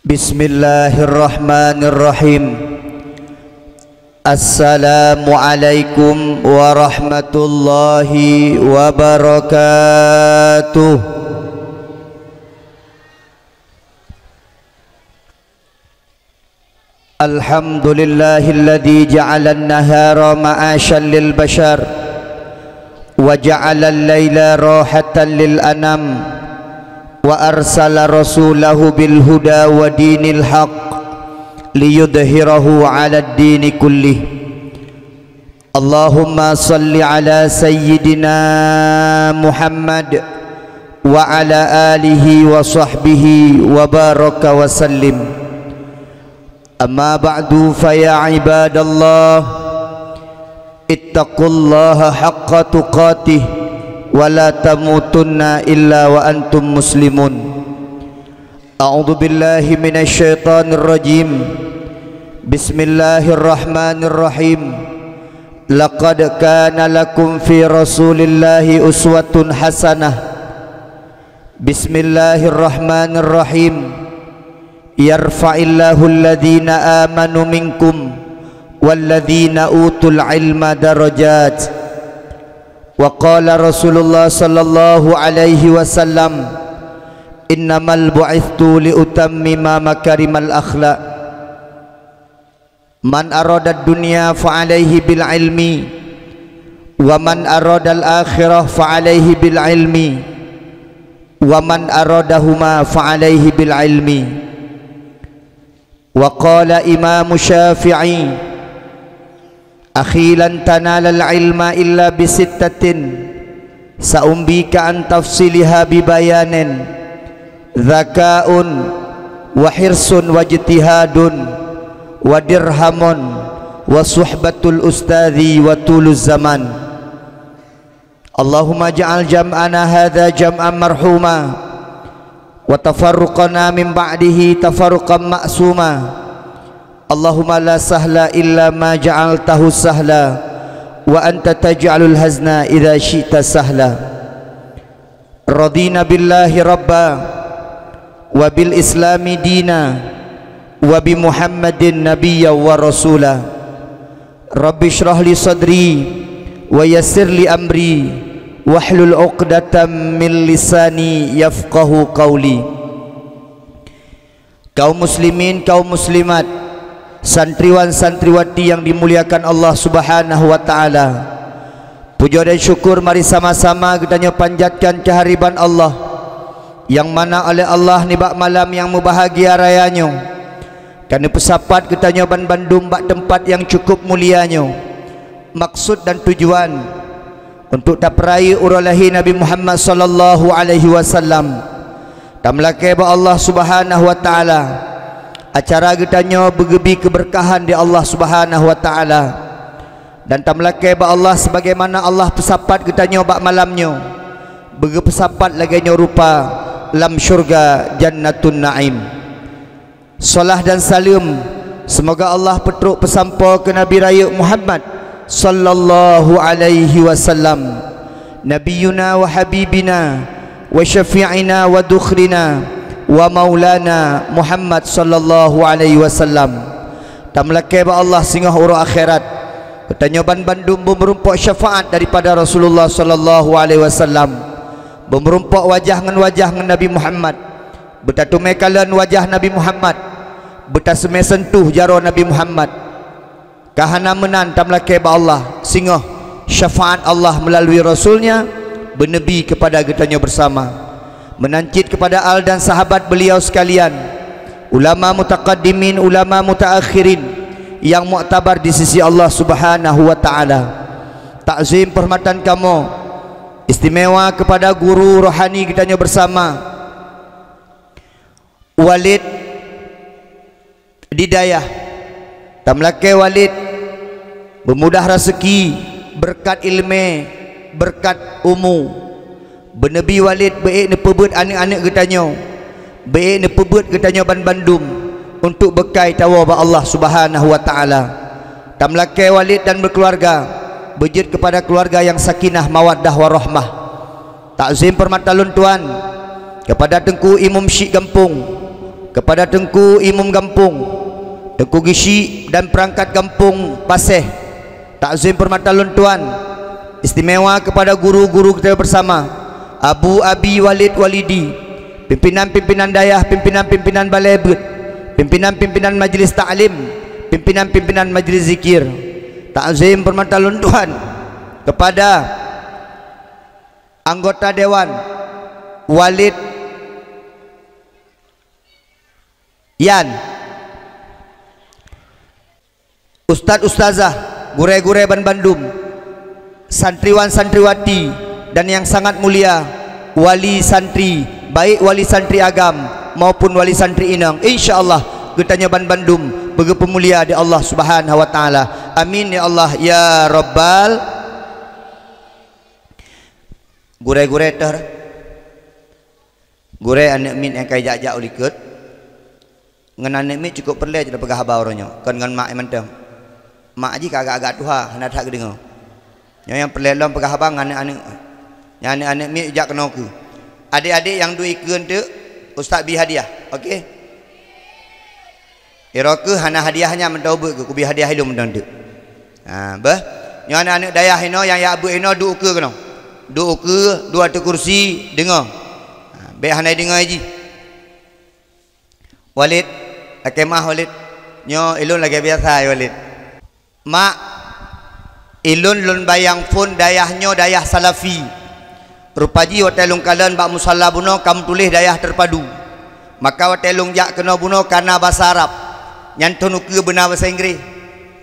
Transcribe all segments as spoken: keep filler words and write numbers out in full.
Bismillahirrahmanirrahim. Assalamualaikum warahmatullahi wabarakatuh. Alhamdulillahilladzi ja'alan nahara ma'asyan lil bashar, wa ja'alal laila rahatan lil anam, wa arsala rasulahu bil huda wa dinil haq, liyudhhirahu 'alad dini kullih. Allahumma shalli ala sayyidina Muhammad wa ala alihi wa sahbihi wa baraka wa sallim. Amma ba'du, fa ya ibadallah, ittaqullaha haqqa tuqatih wa la tamutunna illa wa antum muslimun. A'udzu billahi minasy syaithanir rajim. Bismillahirrahmanirrahim. Laqad kana lakum fi Rasulillahi uswatun hasanah. Bismillahirrahmanirrahim. Yarfa'illahu alladhina amanu minkum walladhina utul ilma darajat. Wa qala Rasulullah sallallahu alaihi wasallam, "Innamal bu'ithtu liutammima makarimal akhlaq." Man aradad dunya fa alaihi bil ilmi, wa man aradal akhirah fa alaihi bil ilmi, wa man aradahuma fa alaihi bil ilmi. Wa qala Imam Syafi'i, "Akhi, lan tanalal ilma illa bisittatin, sa'umbika an tafsiliha bibayanin, dzaka'un, wa hirsun, wa ijtihadun, wa dirhamun, wa suhbatul ustadzi, wa tuluz zaman." Allahumma ja'al jam'ana hadza jam'an marhuma, wa tafarruqana min ba'dihi tafarruqan ma'suma. Allahumma la sahla illa ma ja'altahu sahla, wa anta taj'alul hazna idza syi'ta sahla. Radina billahi rabba, wa bil islami dina, wa bi Muhammadin nabiyya wa rasula. Rabbi shrah li sadri, wa yassir li amri, wahlul uqdatam min lisani yafqahu qauli. Kaum muslimin, kaum muslimat, santriwan santriwati yang dimuliakan Allah Subhanahu wa taala. Puja dan syukur mari sama-sama geutanyoe panjatkan keuhariban Allah, nyang mana oleh Allah nibak malam nyang meubahagia raya nyoe, ka neupeusapat geutanyoe banbandum bak teumpat nyang cukup mulia nyoe. Maksud dan tujuan untuk tapeurayeuk uroe lahé Nabi Muhammad sallallahu alaihi wasallam. Tameulakée bak Allah Subhanahu wa taala, acara geutanyoe beugeubi keubeurkahan di Allah Subhanahu wa taala. Dan tameulakée bak Allah, sebagaimana Allah peusapat geutanyoe bak malam nyoe, beugeupeusapat lagée nyoe rupa lam syurga Jannatun Naim. Salah dan saleuem, seumoga Allah peutrok peusampoe keu Nabi rayeuk Muhammad sallallahu alaihi wasallam, Nabiyuna wa habibina wa syafi'ina wa dukhrina wa maulana Muhammad sallallahu alaihi wasallam. Tameulakée bak Allah singoh uroe akhirat, geutanyoe banbandum beumeurumpok syafaat daripada Rasulullah sallallahu alaihi wasallam, beumeurumpok wajah ngon wajah ngon Nabi Muhammad. Beutateumé kalon wajah Nabi Muhammad, beutaseumé seuntuh jaroe Nabi Muhammad. Ka hana meunan tameulakée bak Allah, singoh syafaat Allah meulalu Rasul-Nya beuneubri keupada geutanyoe beusama. Meunan cit keupada al dan sahabat beuliau seukalian, ulama mutaqaddimin, ulama mutaakhirin nyang muktabar di sisi Allah Subhanahu wa taala. Takzim peuhormatan kamoe istimewa keupada guru rohani geutanyoe beusama, Walid di dayah. Tameulakée Walid beumudah raseuki, beureukat iéleumé, beureukat umu. Beuneubri Walid beuék neupeubeuet aneuëk-aneuëk geutanyoe, beuék neupeubeuet geutanyoe banbandum untuk beukai tawoe bak Allah Subhanahu wa taala. Tameulakée Walid dan beukeuluwarga beujeuet keupada keuluwarga nyang sakinah, mawaddah, warahmah. Takzim peuhormatan lôn tuan keupada Teungku Imum Syik Gampông, Kepada Teungku Imum Gampông, Teungku Geuchik dan perangkat Gampông Paséh, takzim peurmata lôn tuan, istimewa kepada guru-guru kita bersama, Abu Abi Walid Walidi, pimpinan-pimpinan dayah, pimpinan-pimpinan balè beuet, pimpinan-pimpinan majlis taklim, pimpinan-pimpinan majlis zikir. Takzim peurmata lôn tuan kepada anggota dewan, Walid Yan, ustaz-ustazah, gurèe-gurèe banbandum, santriwan-santriwati, dan nyang sangat mulia, wali santri, baik wali santri agam maupun wali santri inong. Insya Allah, geutanyoe banbandum beugeupeumulia di Allah Subhanahu wa Taala. Amin ya Allah ya Rabbal. Gurèe-gurèe teuh. Gurèe aneuk miet nyang ka jak-jak u likot, ngon aneuk miet cukup peureulèe jipeugah haba uroe nyoe, kon ngon mak mantong. Mak jih ka agak-agak tuha, hana that geudeungoe. Nyoe nyang peureulèe lom peugah haba ngon aneuk-aneuk. Nyang aneuk-aneuk miet jak keunoe keu. Adék-adék nyang duek ikeue teuk, Ustaz bi hadiah. Oke? Uroe keu hana hadiah nyan mantong beuet keu, kubi hadiah ilôn mantong teuk. Ha, beuh. Nyoe aneuk-aneuk dayah inoe nyang jak beuet inoe duek ukeue keunoe. Duek ukeue, duek ateueh kursi, deungoe. Ha, bèk hana deungoe jih. Walid, lakèe meu'ah Walid. Nyoe ilôn lagèe biasa, Walid. Mak, ilôn lôn bayang phôn dayah nyoe dayah Salafi. Rupa jih watèe lôn kalon bak musala bunoe ka meutuléh dayah terpadu. Maka watèe lôn jak keunoe bunoe ka na basa Arab. Nyan thôn ukeue beuna basa Inggréh.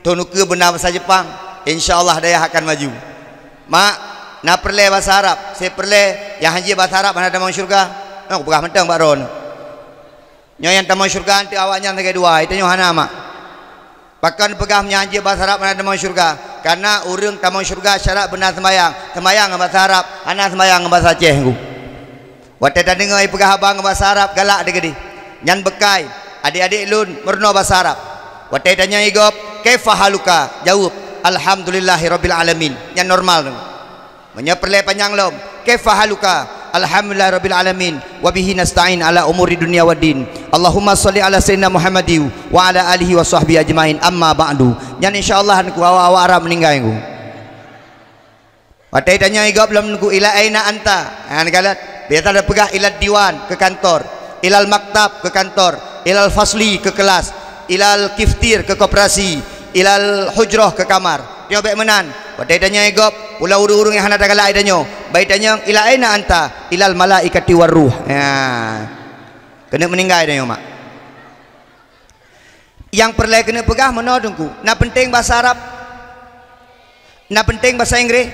Thôn ukeue beuna basa Jepang. Insya Allah dayah akan maju. Mak, na peureulèe basa Arab. Sé peureulèe nyang han jeuet basa Arab hana tamong syeuruga. Nyoe kupeugah mantong bak droeneuh. Nyoe nyang tamong syeuruga eunteuk awaknyan lagèe dua, geutanyoe hana, mak. Pakon peugah meunyo han jeuet basa Arab hana tamong syeuruga? Kareuna ureueng tamong syeuruga syarat beuna seumayang. Seumayang ngon basa Arab, hana seumayang ngon basa Aceh, Teungku. Watèe tadeungoe jipeugah haba ngon basa Arab, galak teuh keudéh. Nyan beukai, adék-adék lôn meurunoe basa Arab. Watèe tanyong lé gob, "Kaifa haluka?" Jaweueb, "Alhamdulillahirabbil alamin." Nyan normal, Teungku. Meunyoe peureulèe panyang lom, "Kaifa haluka?" "Alhamdulillahirabbil alamin, wa bihi nasta'in ala umuri dunya waddin. Allahumma shalli ala sayyidina Muhammadin wa ala alihi wa sahbihi ajmain, amma ba'du." Nyan insya Allah Teungku awak-awak Arab meuninggai, Teungku. Watèe tanyong lé gob lom, Teungku, "Ila aina anta?" Ha, neukalon. Biasa tapeugah ilad diwan, keu kantor, ilal maktab, keu kantor, ilal fasli, keu kelas, ilal kiftir, keu koperasi, ilal hujroh, keu kamar. Nyoe bèk meunan. Watèe tanyong lé gob, pula ureueng-ureueng nyang hana tagalak tanyoe, bak tanyong, "Ila aina anta?" "Ilal malaikati war ruh." Nyan. Keuneuk meuninggai tanyoe, mak. Nyang peureulèe keuneuk peugah meunoe, Teungku, na peunteng basa Arab, na peunteng basa Inggréh.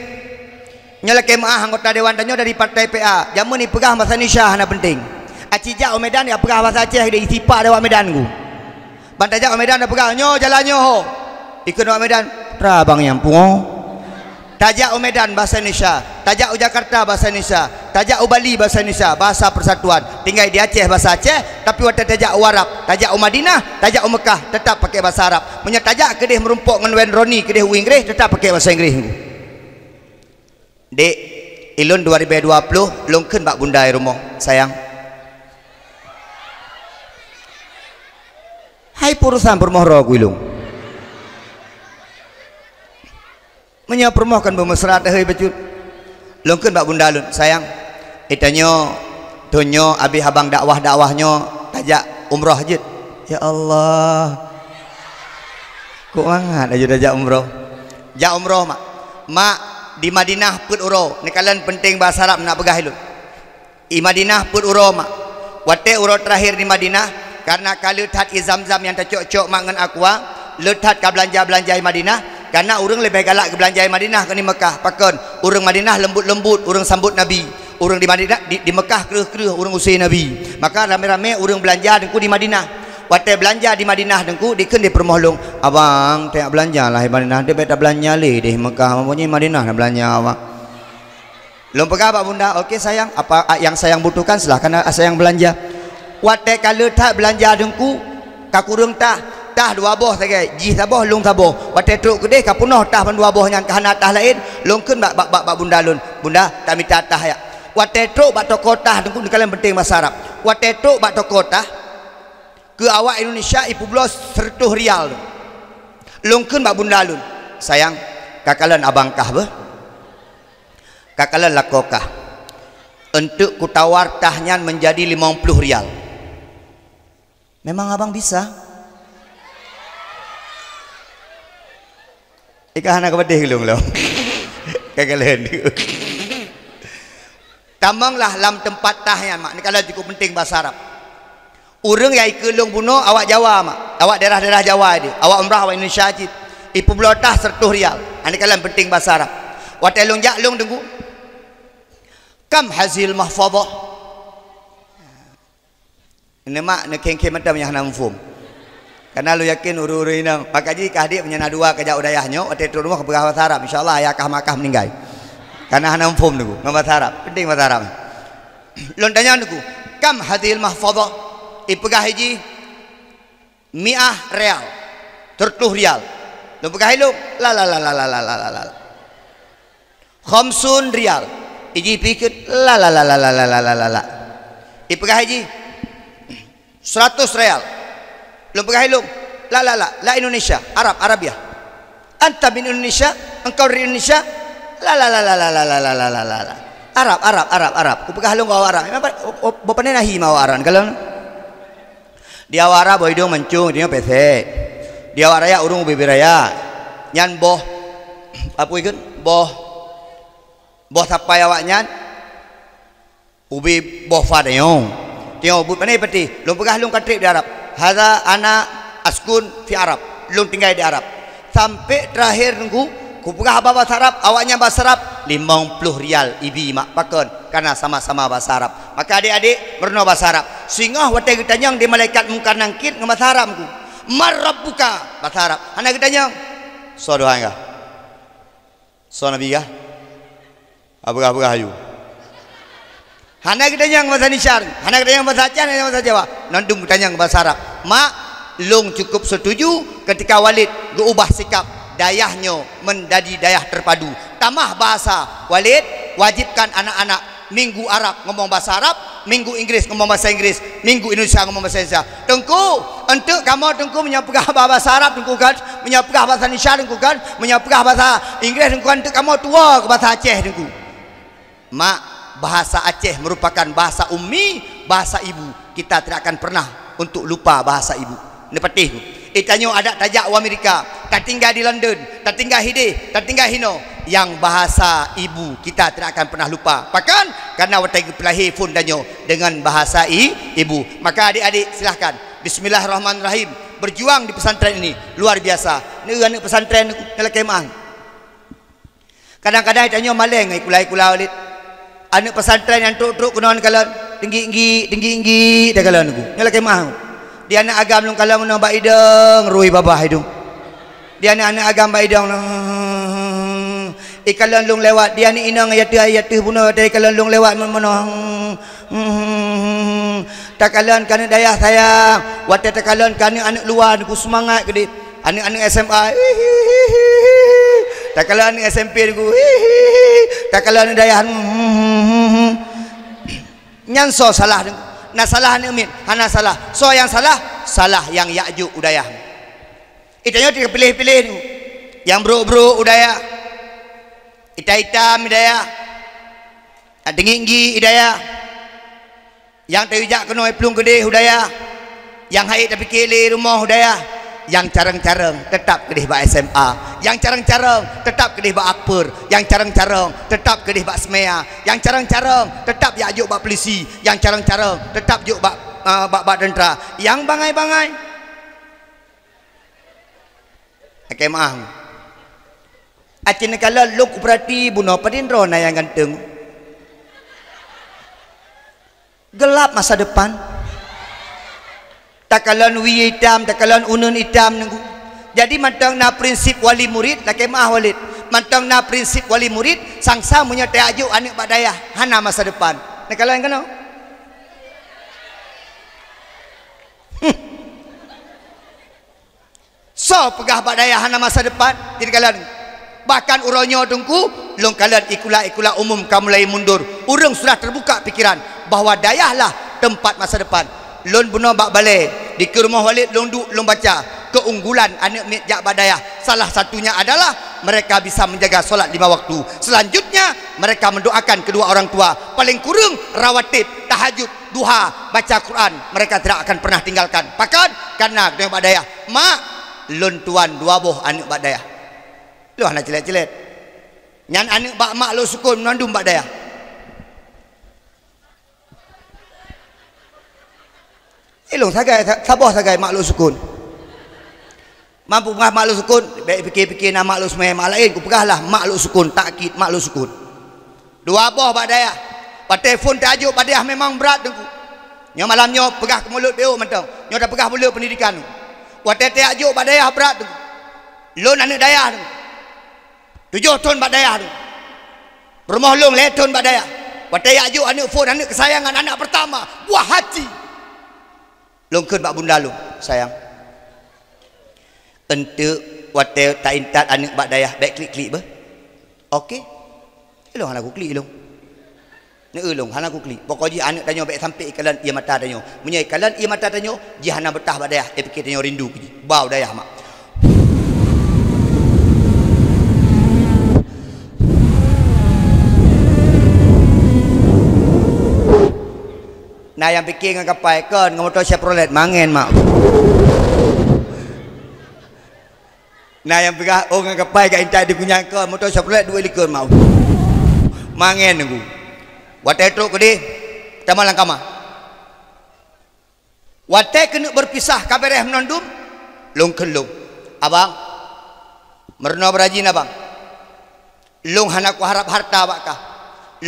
Nyoe lakèe meu'ah anggota dewan tanyoe dari partai P A. Jameun jipeugah basa Indonesia hana peunteng. Aci jak u Medan, jak peugah basa Aceh, deh, sipak deh awak Medan, Teungku. Ban tajak u Medan, tapeugah, "Nyoe jalan nyoe ho." Ikheun awak Medan, "Peue bang nyan pungo?" Tajak u Medan, bahasa Indonesia. Tajak u Jakarta, bahasa Indonesia. Tajak u Bali, bahasa Indonesia, bahasa persatuan. Tinggai di Aceh, bahasa Aceh, tapi watèe tajak u Arab, tajak u Madinah, tajak u Mekah, teutap pakè bahasa Arab. Meunyoe tajak keudeh meurumpok ngon Wayne Rooney keudeh u Inggréh, teutap pakè bahasa Inggréh. Dek, ilôn dua ribèe dua ploh, lôn kheun bak bunda i rumoh, sayang. Hai, peurusan peurumoh droe ku ilôn. Meunyoe peurumoh kan beumeusra teuhôi bacut. Lôn kheun bak bunda lôn, "Sayang, geutanyoe thôn nyoe abéh abang dakwah-dakwah nyoe tajak umroh jeuet." Ya Allah. Kok mangat laju tajak umroh? Jak umroh, Mak. Mak, di Madinah peuet uroe, neukalon peunteng bahasa Arab na peugah ilôn. I Madinah peuet uroe, Mak. Watèe uroe teurakhé di Madinah, kareuna ka le that i Zamzam nyang tacok-cok mak ngon aqua, le that ka beulanja-beulanja i Madinah, kareuna ureueng leubeh galak geubeulanja i Madinah kon i Mekah. Pakon? Ureueng Madinah leumbot-leumbot ureueng sambot Nabi. Ureueng di Madinah, di, di Mekah kreueh-kreueh ureueng use Nabi. Maka ramé-ramé ureueng beulanja Teungku di Madinah. Watèe beulanja di Madinah Teungku, dikheun di peurumoh lôn, "Abang, tajak beulanja lah i Madinah, deh bèk tabeulanja lé deh i Mekah, meunyoe i Madinah na beulanja, Abang." Lôn peugah bak bunda, "Oke sayang, apa nyang sayang butuhkan silahkan sayang beulanja." Watèe ka le that beulanja Teungku, ka kureueng tah, tah dua boh sagai, jih saboh, lôn saboh. Watèe trok keudeh ka peunoh tah bandua boh nyan, ka hana tah laén, lôn kheun bak, bak, bak, bak bunda lôn, "Bunda, tamita tah ya." Watèe trok bak toko tah Teungku, neukalon peunteng bahasa Arab. Watèe trok bak toko tah, Keu awak Indonesia ipeubloe seratus rial. Lôn kheun bak bunda lôn, "Sayang, ka kalon abang kah beuh. Ka kalon lakoe kah. Eunteuk kutawar tah nyan meunjadi limong ploh rial." "Memang abang bisa?" Ikah hana keubeudoh lôn lom. Ka kalon. Tamonglah lam teumpat tah nyan, mak. Neukalon cukup penting bahasa Arab. Ureuëng nyang ikeu lôn bunoe awak Jawa, mak. Awak daerah-daerah Jawa deh. Awak umrah, awak Indonesia cit. Ipeubloe tah seratus rial. Neukalon penting bahasa Arab. Watée lôn jak lôn deungoe. "Kam hazil mahfadhah?" Neumak neukhém-khém mata meunyo hana muphom. Karena lôn yakin ureuëng-ureuëng inong, maka jih kah dik meunyo na dua ka jak u dayah nyoe, watée trok rumoh peugah bahasa Arab, insya Allah ayah kah mak kah meuninggai. Karena hana muphom Teungku, ngon bahasa Arab. Penting bahasa Arab. Lôn tanyong Teungku, "Kam hadhil mahfadhah?" Ipeugah jih, "Mi'ah rial." Seratus rial. Lôn peugah ilong, "La, la, la." "Khamsun rial." Iji pikeue, "La, la, la." Ipeugah iji, "Seratus rial." Lôn peugah ilong, "La, la, la. La Indonesia. Arab, Arabiah." "Anta min Indonesia? Engkau dari Indonesia?" "La, la, la." "Arab, Arab, Arab, Arab." Kupeugah lôn keu awak Arab. Memang apa? Oh, oh, bapa ni nahi ma awak Arab. Kalau di awak Arab, boh idong mancung, idong pesek. Di awak raya, ureuëng ubé-bé raya. Nyan boh, apa ikon? Boh, boh sapai awak nyan. Ubé boh fa tanyong. Tanyong buet pane pati. Lôn peugah lôn ka treb di Arab. Hadza ana askun fi Arab. Lôn tinggai di Arab. Sampai terakhir Teungku, kupeugah haba bahasa Arab, awak nyan bahasa Arab, limong ploh rial ibi mak pakon, karena sama-sama bahasa Arab. Maka adik-adik, meurunoe bahasa Arab. Singoh watée geutanyong di malaikat Mungkar Nakir ngon bahasa Arab Teungku. "Man rabbuka?" Bahasa Arab. Hana geutanyong, "Soe Tuhan kah? Soe Nabi kah?" Apeugah-peugah aju. Hana geutanyong bahasa Indonesia, hana geutanyong bahasa Aceh, hana geutanyong bahasa Jawa. Nandum geutanyong bahasa Arab. Mak, lôn cukup setuju ketika Walid geuubah sikap, dayah nyoe menjadi dayah terpadu. Tamah bahasa, Walid, wajibkan anak-anak minggu Arab ngomong bahasa Arab, minggu Inggris ngomong bahasa Inggris, minggu Indonesia ngomong bahasa Indonesia. Teungku, eunteuk kamoe Teungku meunyoe peugah bahasa Arab Teungku kan, meunyoe peugah bahasa Indonesia Teungku kan, meunyoe peugah bahasa Inggris Teungku kan, eunteuk kamoe tuwoe keu bahasa Aceh Teungku. Mak, bahasa Aceh merupakan bahasa ummi, bahasa ibu. Kita tidak akan pernah untuk lupa bahasa ibu. Neupatéh. Itanyoe adak tajak u Amerika, tatinggai di London, tatinggai hideh, tatinggai hinoe, nyang bahasa ibu kita tidak akan pernah lupa. Pakon? Karena watée geupeulahé phon tanyoe dengan bahasa i-, ibu. Maka adik-adik, silahkan. Bismillahirrahmanirrahim. Berjuang di pesantren ini luar biasa. Neu aneuk pesantren, neulakée meu'ah. Kadang-kadang tanyoe maleng ngon ikula-ikula Walid. Aneuk pesantren nyang trok-trok keunoe kalon, teunggi-teunggi, teunggi-teunggi takalon Teungku. Nyoe lakée meu'ah. Di aneuk agam lôn kalon meunoe bak idong, rui babah idong. Di aneuk-aneuk agam bak idong, ikalon lôn lewat. Di aneuk inong yateuh-yateuh bunoe, ikalon lôn lewat meunoe. Hmm, takalon keu aneuk dayah sayang, watée takalon keu aneuk-aneuk luwa Teungku seumangat keudeh. Aneuk-aneuk S M A, hihihi. Takalon aneuk S M P Teungku, hihihi. Takalon aneuk dayah, hmm. Nyan soe salah Teungku? Na salah aneuk miet? Hana salah. Soe nyang salah? Salah nyang jak jok u dayah. Itanyoe tapiléh-piléh Teungku. Nyang brok-brok u dayah. Itam-itam i dayah. Teunggi-teunggi i dayah. Nyang tajak keunoe plueng keudeh u dayah, nyang hana tapike lé rumoh u dayah, nyang carông-carông teutap keudeh bak S M A, nyang carông-carông teutap keudeh bak Upper, nyang carông-carông teutap keudeh bak Smea, nyang carông-carông teutap jak jok bak polisi, nyang carông-carông teutap jok bak, eh, bak, bak teuntra, nyang bangai-bangai. Lakée meu'ah. Aci neukalon lôn kupeurati bunoe padum droe na nyang ganteng. Gelap masa depan. Takalon wie itam, takalon uneuen itam Teungku. Jadi mantong na prinsip wali murid, lakée meu'ah Walid. Mantong na prinsip wali murid, sang-sang meunyoe tajak jok aneuk bak dayah, hana masa depan. Neukalon keunoe. Soe peugah bak dayah hana masa depan? Jadi kalon. Bahkan uroe nyoe Teungku, lôn kalon ikula-ikula umum ka mulai mundur. Ureuëng sudah terbuka pikiran bahwa dayahlah tempat masa depan. Lôn bunoe bak balée, Di keurumoh Walid lôn duek lôn baca keunggulan aneuk miet jak bak dayah. Salah satunya adalah mereka bisa menjaga solat lima waktu. Selanjutnya, mereka mendoakan kedua orang tua. Paling kurang rawatib, tahajud, duha, baca Quran, mereka tidak akan pernah tinggalkan. Pakon? Karena geutanyong bak dayah, "Mak, lôn tuan dua boh aneuk bak dayah." Lôn hana cilet-cilet. Nyan aneuk bak mak lôn sukon mandum bak dayah. Ilôn sagai, sa-, saboh sagai mak lôn sukon. Mampu peugah mak lôn sukon, bèk pike-pike na mak lôn seumai mak laén, kupeugahlah mak lôn sukon, takkid mak lôn sukon. Dua boh bak dayah. Watèe phôn tajok bak dayah memang brat, Teungku. Nyoe malam nyoe peugah keu mulod B O mantong. Nyoe tapeugah mulod pendidikan. Watèe tajok bak dayah brat, Teungku. Lôn aneuk dayah, Teungku. Tujoh thon bak dayah, Teungku. Peurumoh lôn lhèe thon bak dayah. Watèe jak jok aneuk phôn, aneuk keusayangan, anak pertama, buah hati. Lôn kheun bak bunda lôn, "Sayang, eunteuk watèe taintat aneuk bak dayah, bèk klik-klik beuh." "Oke." Ilôn hana kuklik ilôn. Neu ilôn hana kuklik. Pokok jih aneuk tanyoe bèk sampé ikalon ié mata tanyoe. Meunyoe ikalon ié mata tanyoe, jih hana beutah bak dayah, eh, pike tanyoe rindu keu jih. Bau dayah mak. Na nyang pike ngon kapai, kon ngon moto Chevrolet, mangen mak. Na nyang peugah, "Oh, ngon kapai ka intat di kunyang kon, moto Chevrolet duek likot mak." Mangen Teungku. Watèe trok keudeh, tamong lam kama. Watèe keuneuk beupisah ka bèrèh meunandum, lôn kheun lôn, "Abang, meurunoe beurajin abang. Lôn hana kuharab hareuta bak kah.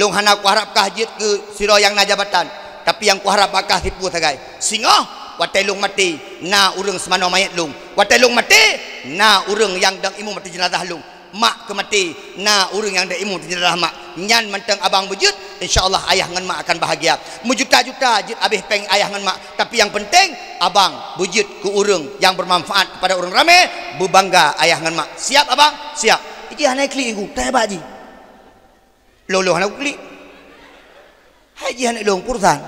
Lôn hana kuharab kah jeuet keu sidroe nyang na jabatan. Tapi nyang kuharab bak kah sipeue sagai. Singoh watèe lôn maté, na ureueng seumanoe manyèt lôn. Watèe lôn maté, na ureueng nyang dong imeum ateueh jeunazah lôn. Mak keu maté, na ureueng nyang dong imeum ateueh jeunazah mak. Nyan mantong abang beujeuet, insya Allah ayah ngon mak akan bahagia. Meujuta-juta jeuet abéh péng ayah ngon mak. Tapi nyang peunteng, abang beujeuet keu ureueng nyang beumanfaat keupada ureueng ramé, beubangga ayah ngon mak. Siap, abang?" "Siap." Jih hana klik Teungku, teuhebat jih. Lôn-lôn hana klik. Hai jih aneuk lôn peue urusan.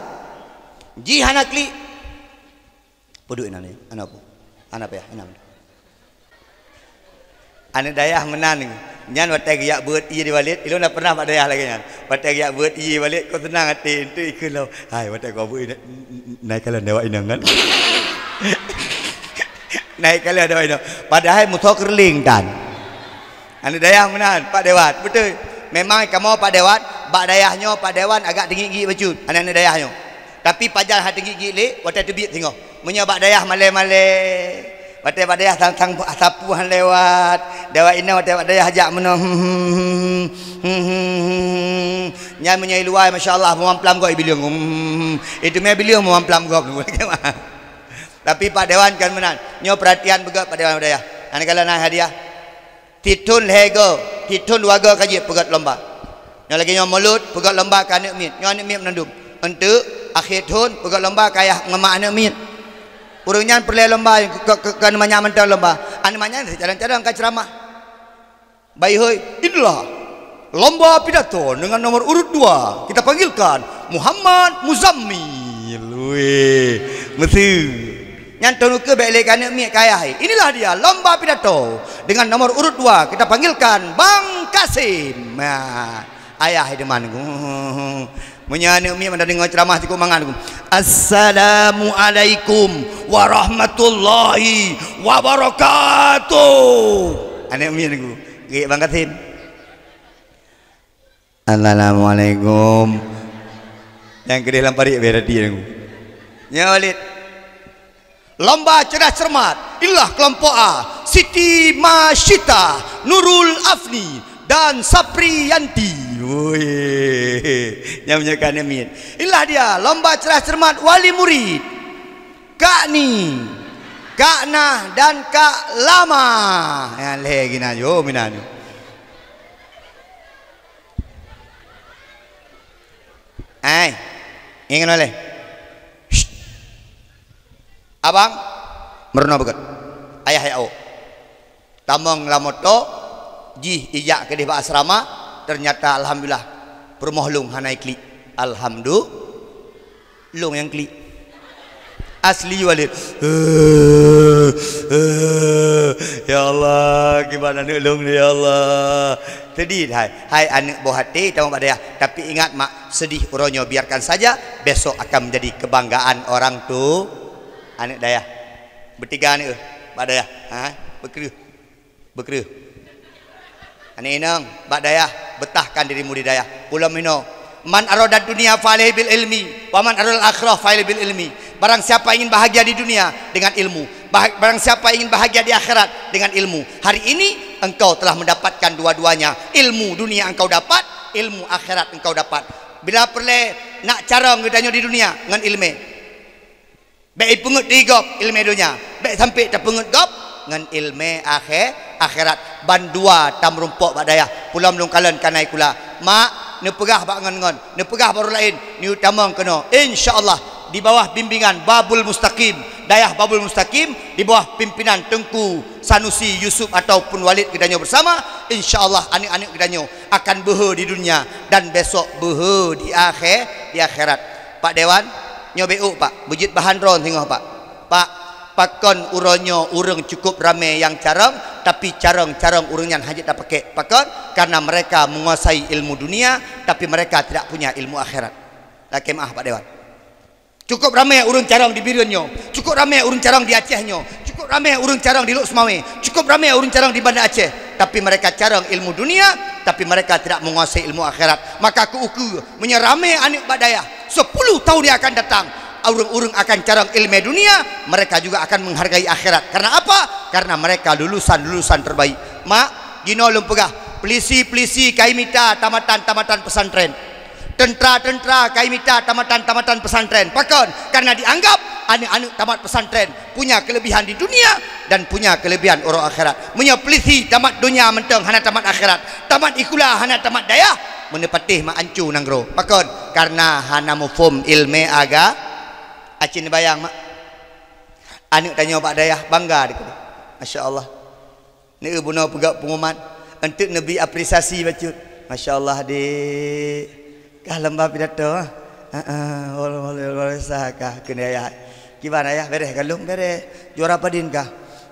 Jih hana klik. Peue duek inan nyoe? Hana peue. Hana payah, inan. Aneuk dayah meunan nyoe. Nyan watèe geujak beuet ié di Walid, ilôn na pernah bak dayah lagèe nyan. Watèe geujak beuet ié Walid, kon seunang até, eunteuk ikheun lom. Hai, watèe kujak beuet inan, na ikalon dayah inong kan. Na ikalon dayah inong. Padahai musoh keureuling tan. Aneuk dayah meunan, Pak Dewan. Beutôi. Memang kamoe Pak Dewan, bak dayah nyoe Pak Dewan agak teungiek-ngiek bacut, aneuk-aneuk dayah nyoe. Tapi pajan hana teungiek-ngiek lé, watèe teubiet singoh. Meunyoe bak dayah malèe-malèe, watèe bak dayah sang-sang sapu han lewat, dayah inong watèe bak dayah jak meunoe, hmm, hmm, hmm, hmm, hmm, hmm. Nyan meunyoe i luwa, masya Allah, meumamplam gob i bileueng. Hmm, hmm, hmm. Itu mé bileueng meumamplam gob. Tapi Pak Dewan kan meunan. Nyoe peuratian beugöt Pak Dewan bak dayah. Aneuk kalon na hadiah. Sithon lhèe goe, sithon dua goe ka jeuet peugöt lomba. Nyoe lagèe nyoe mulod, peugöt lomba keu aneuk miet. Nyoe aneuk miet meunandum. Eunteuk akhé thon peugöt lomba keu ayah ngon mak aneuk miet. Ureueng nyan peureulèe lomba keu, keu, keu aneuk manyak mantong lomba. Aneuk manyak nyan calon-calon ka ceuramah. Baik hôi, inilah lomba pidato dengan nomor urut dua. Kita panggilkan Muhammad Muzammil. Weh, meusu. Nyan thon ukeue bèk lé keu aneuk miet keu ayah. Inilah dia lomba pidato dengan nomor urut dua. Kita panggilkan Bang Kasim. Nah, ayah di mana? Meunyoe aneuk miet mantong deungö ceuramah cukôp mangat. "Assalamualaikum warahmatullahi wabarakatuh." Aneuk miet nunggu. Gèt Bang Kasim. "Assalamualaikum." Nyang keudeh lam parit bèk rati nunggu. Nyoe Walid. Lomba cerdas cermat, inilah kelompok A, Siti Masyita, Nurul Afni, dan Sapriyanti. Woi, nyang meunyoe ka aneuk miet. Inilah dia lomba cerdas cermat wali murid. Kak Ni, Kak Nah, dan Kak Lama. Nyang lhèe geunan, yo, minan, yo. Ai, ingat oleh. Abang, meurunoe beugöt. Ayah ya, oh. Tamong lam moto, jih ijak keudeh bak asrama, ternyata alhamdulillah, peurumoh lôn hana iklik. Alhamdulillah, lôn nyang klik. Asli Walid. Ya Allah, kiban aneuk lôn ni, ya Allah. Sedih hai, hai aneuk boh até tamong bak dayah. Tapi ingat mak, sedih uroe nyoe biarkan saja, besok akan menjadi kebanggaan orang tu. Aneuk dayah. Beutiga aneuk bak dayah. Ha? Beukreueh. Beukreueh. Aneuk inong, bak dayah, betahkan dirimu di dayah. Ulôn meunoe, "Man aradad dunya fa alaihi bil ilmi, wa man aradal akhirah fa alaihi bil ilmi." Barang siapa ingin bahagia di dunia, dengan ilmu. Bah-, barang siapa ingin bahagia di akhirat, dengan ilmu. Hari ini, engkau telah mendapatkan dua-duanya. Ilmu dunia engkau dapat, ilmu akhirat engkau dapat. Bila peureulée nak carông geutanyoe di dunia, ngon ileumé. Bék ipeungeut di gob ileumé donya, bék sampai tapeungeut gob ngon ileumé akhé-, akhirat. Bandua tameurumpok bak dayah. Pulam lôn kalon kanai kula. Mak, neupeugah bak ngon-ngon, neupeugah bak ureuëng laén, neuyue tamong keunoe. Insya Allah, di bawah bimbingan Babul Mustaqim, dayah Babul Mustaqim, di bawah pimpinan Teungku Sanusi Yusuf ataupun Walid geutanyoe bersama, insya Allah aneuk-aneuk geutanyoe akan beuhe di dunia dan besok beuhe di akhé-, di akhirat. Pak Dewan, nyoe bék, Pak, beujeuet bahan droen singoh, Pak. Pak, pakon uroe nyoe ureuëng cukup ramé nyang carông, tapi carông-carông ureuëng nyan hana jeuet tapakék. Pakon? Karena mereka menguasai ilmu dunia, tapi mereka tidak punya ilmu akhirat. Lakée meuáh, Pak Dewan. Cukup ramé ureuëng carông di Bireuen nyoe, cukup ramé ureuëng carông di Aceh nyoe, cukup ramé ureuëng carông di Lhokseumawe, cukup ramé ureuëng carông di Banda Aceh, tapi mereka carông ilmu dunia, tapi mereka tidak menguasai ilmu akhirat. Maka keu ukeue, meunyoe ramé aneuk bak dayah, sepuluh tahun yang akan datang, ureuëng-ureuëng akan carông ileumé dunia, mereka juga akan menghargai akhirat. Karena apa? Karena mereka lulusan-lulusan terbaik. Mak, jinoe lôn peugah, peulisi-peulisi ka imita tamatan-tamatan pesantren. Teuntra-teuntra ka imita tamatan-tamatan pesantren. Pakon? Karena dianggap aneuk-aneuk tamat pesantren punya kelebihan di dunia dan punya kelebihan uroe akhirat. Meunyoe peulisi tamat donya mantong hana tamat akhirat, tamat sikula hana tamat dayah, meuneupatih mak ancu nanggroe. Pakon? Karena hana muphom ileumé aga-, aci neubayang mak. Aneuk tanyoe bak dayah bangga dikeue. Masya Allah. Neu bunoe peugah pengumuman, enteuk neubri apresiasi bacut. Masya Allah, Dik. Kah lomba pidato, ah? Heeh, wal-, wal-, wal-, wal-, sah kah keuneuk ayah. Kiban ayah, bereh galom, bereh. Juara padin kah?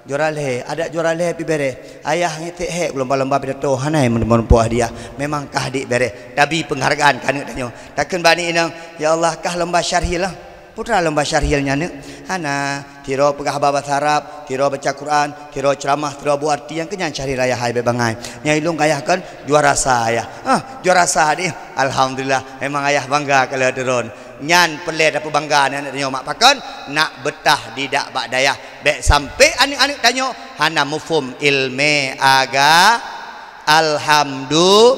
Juara lhée. Adak juara lhée pi bereh. Ayah ngitek hék lomba-lomba pidato, hana meureumpok hadiah. Memang kah dik bereh. Tabi penghargaan keu aneuk tanyoe. Takheun bak aneuk inong, "Ya Allah, kah lomba syarhil lah." Peue teuma lomba syarhil nyan neuk? Hana, tiroe peugah haba basa Arab, tiroe baca Quran, tiroe ceuramah, tiroe bu arti, nyang keu nyan syarhil ayah hai bék bangai. Nyang ilôn keu ayah kon juara sa ayah. Ah, juara sa deh. Alhamdulillah, memang ayah bangga keu lheueh teuron. Nyan peureulée tapeubangga aneuk-aneuk nyoe mak pakon, nak beutah didak bak dayah. Bék sampai aneuk-aneuk tanyoe hana muphom ileumé aga-, Alhamdu-,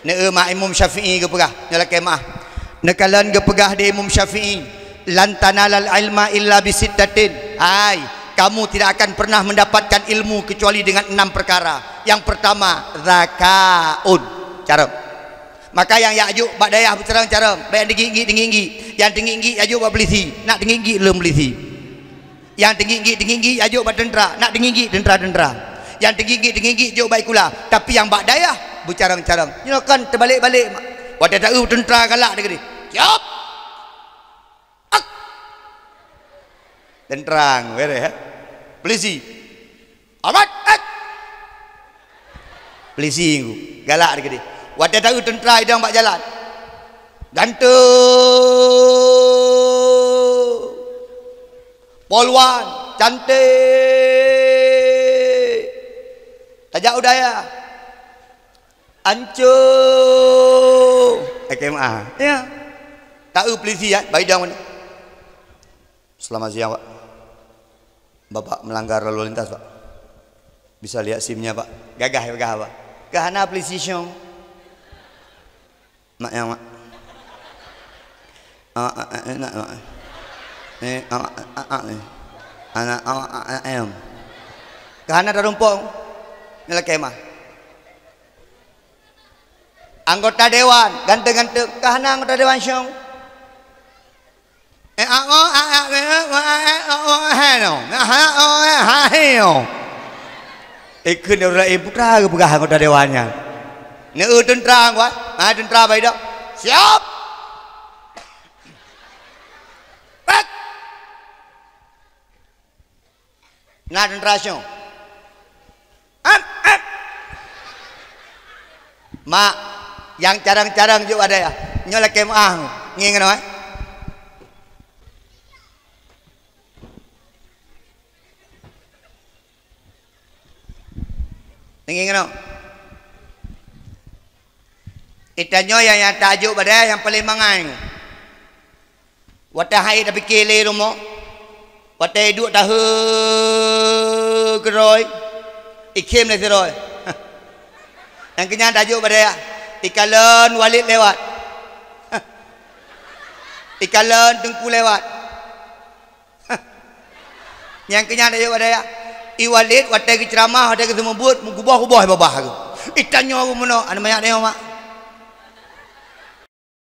Neu mak Imam Syafi'i geupeugah, nyoe lakée meuáh. Neukalon geupeugah di Imam Syafi'i, "Lan tanalal ilma illa bisittatin." Hai, kamu tidak akan pernah mendapatkan ilmu kecuali dengan enam perkara. Yang pertama, zakaun. Carông. Maka nyang jak jok bak dayah beucarông-carông, bék nyang teungiek-ngiek, teungiek-ngiek. Nyang teungiek-ngiek jak jok bak peulisi, nak teungiek-ngiek lom peulisi. Nyang teungiek-ngiek, teungiek-ngiek jak jok bak teuntra, nak teungiek-ngiek teuntra-teuntra. Nyang teungiek-ngiek, teungiek-ngiek jok bak sikula, tapi nyang bak dayah beucarông-carông. Nyoe kan teubalek-balek. Watée taeu teuntra galak dikeue, "Siap!" Ak! Teuntra, bereh, ya? Peulisi. Amat! Ak! Peulisi ngu, galak dikeue. Watée taeu teuntra idong bak jalan. Ganteng. Polwan, cantik. Tajak u dayah. Anco. Lakée meuáh. Ya. Taeu peulisi, ya, bak idong. Selamat siang, Pak. Bapak melanggar lalu lintas, Pak. Bisa lihat simnya, Pak. Gagah, gagah, Pak. Kah hana peulisi syong. Mak nyang, Mak. Awak, awak, awak, enak, Mak. Ni, awak, awak, awak, ni. Anak awak, awak, awak, ayam. Kah hana tarumpok. Ni lakée meuáh. Anggota dewan, ganteng-ganteng. Kah hana anggota dewan syong. Eh, ah, oh, ah, ah, eh, eh, oh, eh, eh, oh, oh, eh, no. Nah, ha, oh, eh, ha, he, oh. Eh, kheun dia udah, eh, putra ke peugah anggota dewan nyan. Neu teuntra, gua. Ah, teuntra, baik dah. Siap. Pet. Na teuntara syoe. Ap, ap. Mak, nyang carông-carông jok bak dayah. Nyoe lakée meu'ah, ngieng keunoe. Ngieng keunoe. Geutanyoe nyang, nyang tajok bak dayah nyang paleng mangat. Watée hai tapike lé rumoh, watée iduek tahe keudroe, ikhém lé sidroe. Nyang keunyan tajok bak dayah, ikalon Walid lewat. Ikalon Teungku lewat. Nyang keunyan tajok bak dayah, i Walid watée geuceuramah, watée geuseumeubeuet, meuguboh-guboh babah geuh. Itanyoe geuh meunoe, aneuk manyak tanyoe, mak.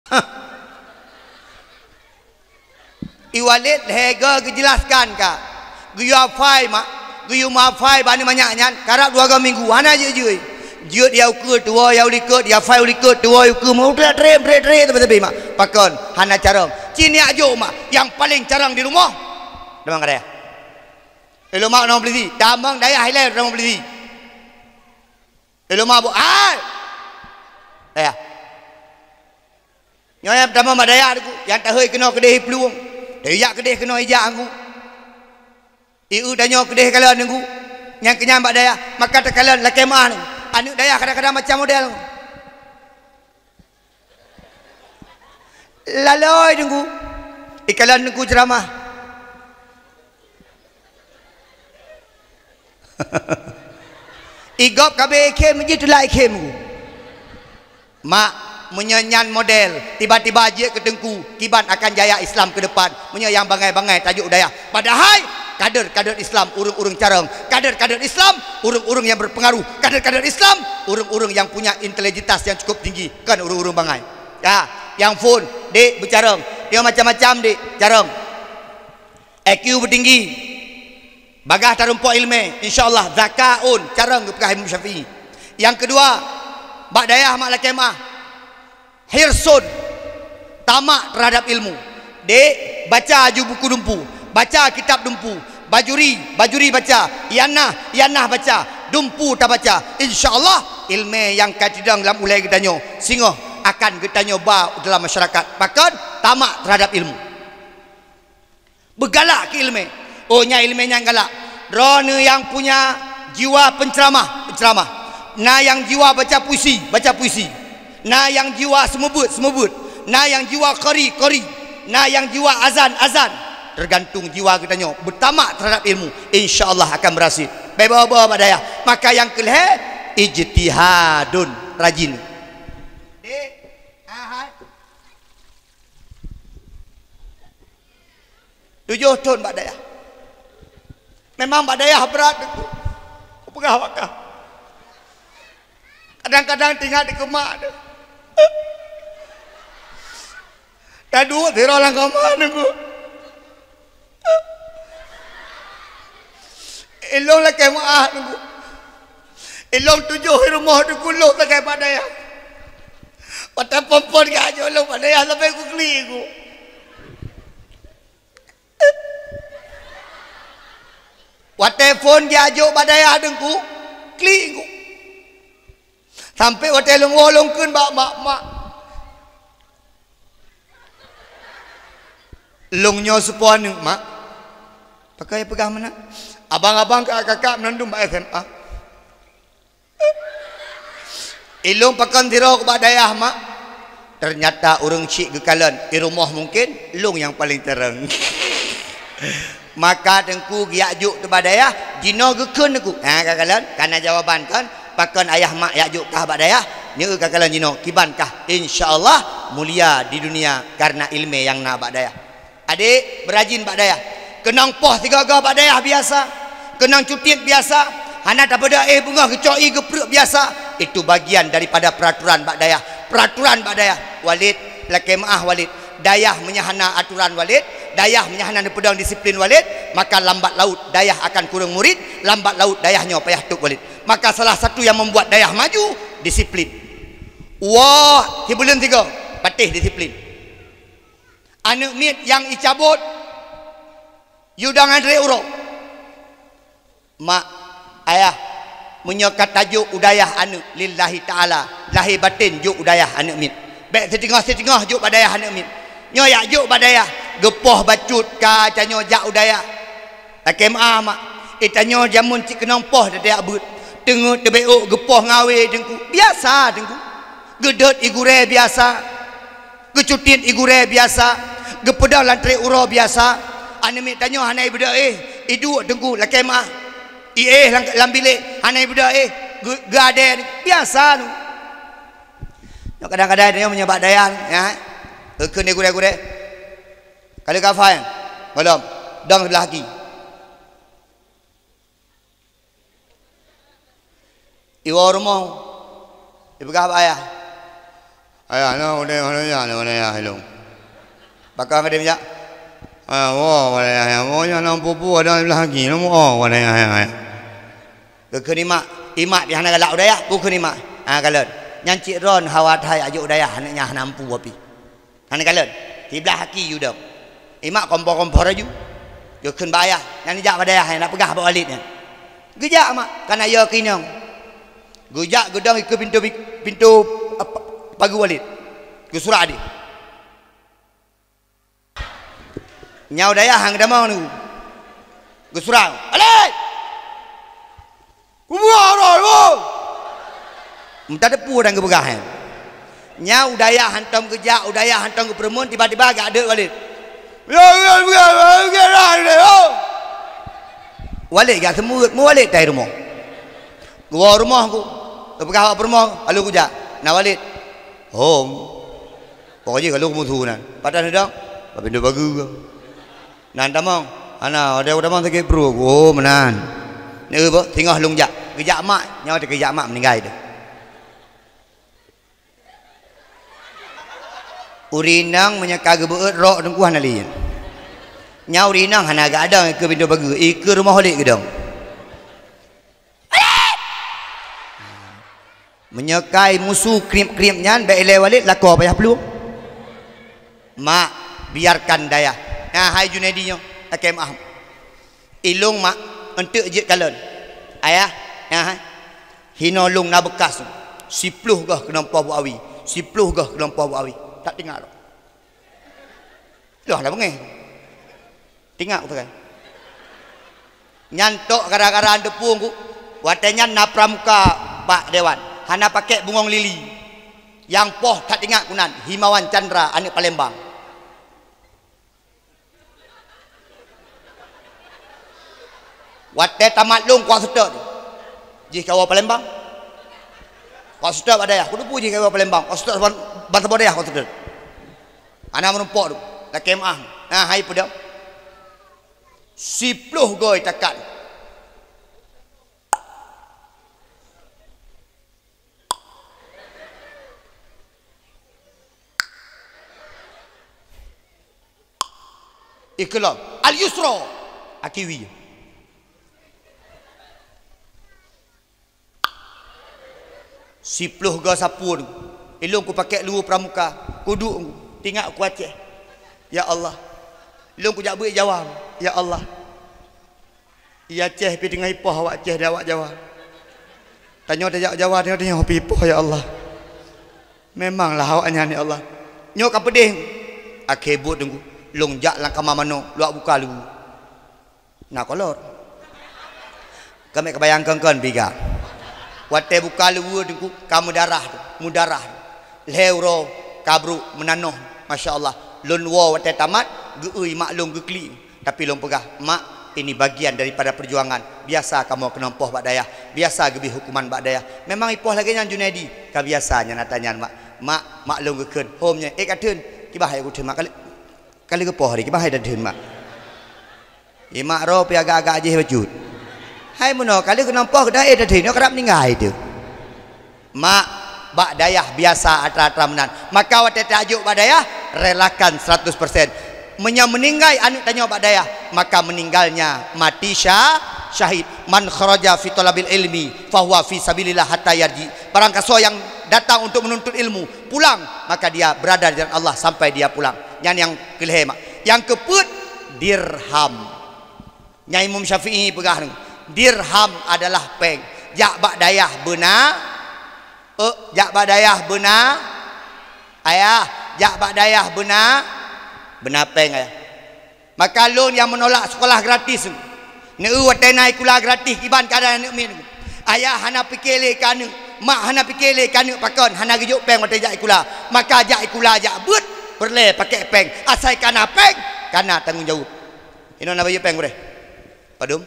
Hah. I Walid lhée goe geujelaskan ka. Geuyue hafai mak, geuyue meuhafai bak aneuk manyak nyan, karab dua goe minggu, hana jeuet-jeuet. Jeuet ya ukeue tuwoe ya ulikot, ya hafai ulikot tuwoe ukeue, meutrép-trép, trép-trép, teupeu-teupeu mak. Pakon? Hana carông. Ci nyak jok mak, nyang paleng carông di rumoh. Damang dayah. Ilôn mak nong polisi, damang dayah ilée nong polisi. Ilôn mak bu-, hai! Dayah. Nyoe nyang peutamong bak dayah teungku, nyang tahôi keunoe keudeh i plueng, tajak keudeh keunoe ijak teungku. Ieu tanyoe keudeh kalon teungku, nyang keunyan bak dayah, maka takalon lakée meu'ah teungku. Aneuk dayah kadang-kadang macam model teungku. Laloi teungku, ikalon teungku ceuramah. Igob ka abéh ikhém, jih teulak ikhém. Mak, meunyoe nyan model, tiba-tiba jeuet keu teungku, kiban akan jaya Islam keu depan, meunyoe nyang bangai-bangai tajok u dayah. Padahai, kader-kader Islam, ureuëng-ureuëng carông. Kader-kader Islam, ureuëng-ureuëng nyang berpengaruh. Kader-kader Islam, ureuëng-ureuëng nyang punya intelektualitas nyang cukup tinggi, kon ureuëng-ureuëng bangai. Ya, nyang phon, dek, beucarông. Nyoe macam-macam, dek, carông. I Q beutinggi. Bagaih tarumpok iéleumé, insya Allah, zakaun, carông geupeugah Imam Syafi'i. Nyang keudua, bak dayah mak lakée meu'ah. Hirsun, tamak terhadap ilmu. Dek, baca aju buku dumpu, baca kitab dumpu, bajuri, bajuri baca, ianah, ianah baca, dumpu tabaca. Insya Allah, iéleumé nyang ka teudeungoe lam ulée geutanyoe, singoh akan geutanyoe ba dalam masyarakat. Pakon? Tamak terhadap ilmu. Beugalak keu iéleumé. Oh, nyan iéleumé nyang galak. Droeneuh nyang punya jiwa penceramah, penceramah. Na nyang jiwa baca puisi, baca puisi. Na nyang jiwa seumeubeuet, seumeubeuet. Na nyang jiwa qari, qari. Na nyang jiwa azan, azan. Teugantung jiwa geutanyoe. Beutamak terhadap ilmu, insya Allah akan berhasil. Bèk boh-boh bak dayah. Maka nyang keulhèe, ijtihadun, rajin. Dek, ahai. Tujoh thon bak dayah. Memang bak dayah brat, Teungku. Kupeugah bak kah. Kadang-kadang teuingat dikeue mak teuh. Taduek sidroe lam kama, Teungku. Ilôn lakèe meu'ah, Teungku. Ilôn tujoh i rumoh, Teungku, lôn lakèe bak dayah. Watèe phôn-phôn geujok lôn bak dayah, leubeh kuklik, Teungku. Watèe phôn geujok bak dayah, Teungku, klik, Teungku. Sampoe watèe lôn woe, lôn kheun bak mak, "Mak, lôn nyoe seupôt aneuk, Mak." Pakon peugah meunan? Abang-abang, kakak-kakak meunandum bak S M A. Ilôn pakon sidroe bak dayah, Mak. Teunyata ureueng chik geukalon, i rumoh mungken lôn nyang paleng tarang. Maka Teungku geujak jok teuh bak dayah, jinoe geukheun Teungku. Ha, ka kalon, ka na jawaban kon, pakon ayah mak jak jok kah bak dayah, nyoe ka kalon jinoe, kiban kah, insya Allah, mulia di dunia karena ileumèe nyang na bak dayah. Adek, beurajin bak dayah. Keunong poh sigoe-goe bak dayah biasa. Keunong cutiet biasa. Hana tapeudeuh éh beungoh geucok ié geupreuk biasa. Itu bagian daripada peraturan bak dayah. Peraturan bak dayah. Walid, lakèe meu'ah Walid. Dayah meunyoe hana aturan Walid, dayah meunyoe hana neupeudong disiplin Walid, maka lambat laut dayah akan kureueng murit, lambat laut dayah nyoe payah tôb Walid. Maka salah satu yang membuat dayah maju, disiplin. Woe, sibuleuen sigoe, patéh disiplin. Aneuk miet nyang icabot, yue dong han trép uroe. Mak, ayah, meunyoe ka tajok u dayah aneuk lillahi ta'ala, lahé batén jok u dayah aneuk miet. Bék siteungoh-siteungoh jok bak dayah aneuk miet. Nyoe jak jok bak dayah, geupoh bacut ka tanyoe jak u dayah. Lakée meuáh, mak, i tanyoe jameun cit keunong poh tajak beuet. Teungeut teubeuôk geupoh ngawé Teungku. Biasa Teungku. Geudot i gurée biasa. Geucutiet i gurée biasa, geupeudong lam trép uroe biasa. Aneuk miet tanyoe hana ibeudôh éh, iduek Teungku lakée meuáh. Iéh lam, lam bilék hana ibeudôh éh, geu-, geuadée biasa Teungku. Nyoe kadang-kadang tanyoe meunyoe bak dayah, ya. Geukheun di gurée-gurée. Ka lheueh kafan, gohlom, dong siblah aki. Iwoe rumoh, ipeugah bak ayah, "Ayah, na udeb, udeb, udeb, udeb, ayah lôn." Pakon ka dimijak? "Ayah, woe, woe, ayah, ayah, woe, nyan na pupu, ada siblah aki, lôn woe, woe, ayah, ayah, ayah." Geukheun imak, imak pih hana galak u dayah, geukheun imak, "Ah, kalon, nyan cit droen hawa that ajok u dayah, aneuk nyan hana mampu api." Hana kalon, siblah aki yue dong. Imak kompor-kompor laju. Geukheun bak ayah, nyan jak bak dayah, nak peugah bak Walid nyan. Geujak mak, kana yo keunong. Geujak geudong ikeue pintoe, pintoe, apa, pageue Walid. Geusurak deh. Nyoe dayah han geutamong Teungku. Geusurak, "Walid!" Kubuah roh, ibu! Meutateupeue dan geupeugah nyan. Nyan u dayah hantom geujak, u dayah hantom geupeureumeun, tiba-tiba geudeuek Walid. Ya, ya, ya, ya, ya, ya, ya, ya. Walid geuseumeut, meuwalid tai rumoh. Geuwoe rumoh ku, geupeugah bak peurumoh, lalu kujak. Na Walid. Hom. Pokok jih ka lheueh kumusu nan. Padan sidang, bak pintoe pageue. Nan tamong, hana, ada tamong sakét pruet. Oh, meunan. Neu bak, singoh lôn jak. Geujak mak, nyoe teuh geujak mak meuninggai teuh. Ureueng inong meunyoe ka geubeuet rok Teungku hana lé. Nyan ureueng inong hana geuadong ikeue pintoe pageue, ikeue rumoh Walid geudong. Meunyoe kai musu kriep-kriep nyan, bék ilée Walid lakoe payah plueng. Mak, biarkan dayah. Nah, hai Junaidi nyoe, lakée meuáh. Ilôn mak, eunteuk jeuet kalon. Ayah, nah, hai. Hinoe lôn na beukas. Siploh goh keunong poh bu awi. Siploh goh keunong poh bu awi. Tak teuingat. Loh, lah beungéh. Teuingat beutôi kan? Nyan tok gara-gara an teupeue ku. Watée nyan na pramuka bak dewan. Hana pakék bungong lili. Nyang poh that ingat ku nan, Himawan Chandra, aneuk Palembang. Watée tamat lôn kuat seutôt. Jih kawoe Palembang. Kuat seutôt bak dayah. Kudu pu jih kawoe Palembang. Kuat seutôt ban-, ban saboh dayah kuat seutôt. Hana meurumpok tu. Lakée meuáh. Nah, hai peudong. Siploh goe takat. Ikeulong, "Al-yusra!" Akiwi. Siploh goe sapeue. Ilôn kupakék luweue pramuka. Kuduek, teuingat ku Aceh. Ya Allah. Ilôn kujak beuet Jawa. Ya Allah. I Aceh pih teungoh ipoh awak Aceh dan awak Jawa. Tanyoe tajak Jawa, tanyoe, tanyoe pih ipoh, ya Allah. Memanglah awak nyan, ya Allah. Nyoe ka peudeh. Akhé buet Teungku, lôn jak lam kama manoe, lôn buka luweue. Na kolot. Kami kabayangkan kon biga. Watée buka luweue Teungku, ka meudarah tu, meudarah tu. Lhée uroe ka brok meunanoh, masya Allah. Lôn woe watée tamat, geu-eu mak lôn geuklik. Tapi lôn peugah, "Mak, ini bagian daripada perjuangan. Biasa kamoe keunong poh bak dayah, biasa geubri hukuman bak dayah." Memang ipoh lagée nyan Junaidi, ka biasa nyan ata nyan, Mak. Mak, mak lôn geukheun, "Hom nyoe, ék ka theun?" "Kiban hai kutheun, Mak, ka lheueh, ka lheueh geupoh hari, kiban hai tatheun, Mak?" Imak roh pih agak-agak jih bacut. Hai meunoe, ka lheueh keunong poh, ka ék tatheun, nyoe karab meuninggai teuh. Mak, bak dayah biasa atra-atra meunan. Maka watée tajok bak dayah, relakan seratus persen. Meunyoe meuninggai aneuk tanyoe bak dayah, maka meuninggalnya mati sya-, syahid. "Man kharaja fi thalabil ilmi, fahuwa fi sabilillah hatta yarji." Barang kasoe nyang datang untuk menuntut ilmu, pulang, maka dia berada di jalan Allah sampai dia pulang. Nyan nyang keulhée, Mak. Nyang keupeuet, dirham. Nyan Imam Syafi'i peugah nyoe, Dirham adalah péng. Jak bak dayah beuna. Eh, jak bak dayah beuna. Ayah, jak bak dayah beuna. Beuna péng, ayah. Maka lôn nyang meunolak sekolah gratis. Neu watée na sikula gratis kiban keuadaan aneuk miet. Ayah hana pike lé keu aneuk, mak hana pike lé keu aneuk, pakon hana geujok péng watée jak sikula. Maka jak sikula jak beuet, peureulée pakai péng. Asai kana péng, kana tanggong jaweueb. Inoe na bayeue péng gurée? Padum?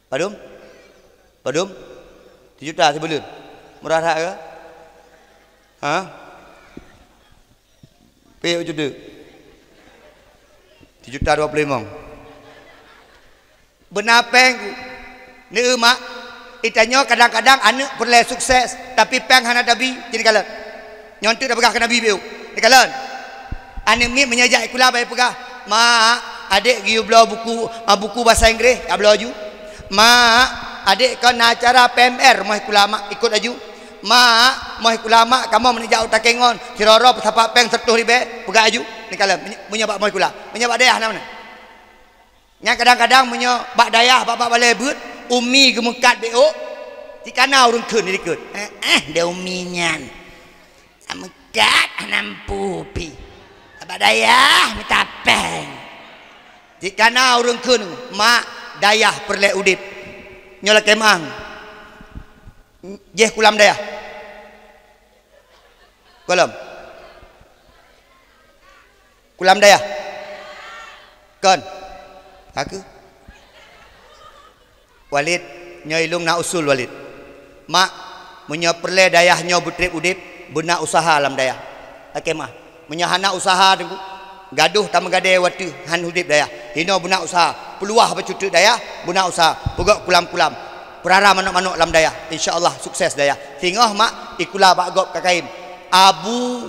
Padum? Padum? Sijuta sibuleuen. Murah that ke? Ha? Pih ucut deuk. Sijuta dua puluh limong. Beuna péng ku. Neu mak, itanyoe kadang-kadang aneuk peureulée sukses, tapi péng hana tabi, jadi kalon. Nyoe teuk tapeugah keu Nabi biôh. Jadi kalon. Aneuk miet meunyoe jak sikula bak peugah, "Mak, adék geuyue bloe buku, ah, buku bahasa Inggréh, jak bloe aju. Mak, adék kon na acara P M R moh sikula mak, ikot aju. Mak, moh sikula mak, kamoe meunyoe jak u Takengon, sidroe-droe peusapat péng seratus ribée, peugah aju." Jadi kalon, meunyoe bak moh sikula, meunyoe bak dayah na meunan. Nyan kadang-kadang meunyoe bak dayah, bak, bak balée beuet, umi geumeukat bék ôk, jikana ureuëng kheun di likot. Eh, eh, deh umi nyan. Sameukat hana mampu pi. Bak dayah mita péng. Jikana ureuëng kheun, mak, dayah peureulée udeb. Nyoe lakée meuah. Jéh kulam dayah. Gohlom. Kulam dayah. Kon. Aku. Walid, nyoe ilong na usul Walid. Mak, meunyoe peureulée dayah nyoe beutreb udeb, beuna usaha lam dayah. Lakée meuah. Meunyoe hana usaha teungku, gadoh tameugadée watée han udeb dayah. Hinoe beuna usaha, peuluwah bacut teuk dayah, beuna usaha, peugok kulam-kulam. Peurara manok-manok lam dayah. Insya Allah sukses dayah. Singoh mak, ikula bak gob ka kayém. Abu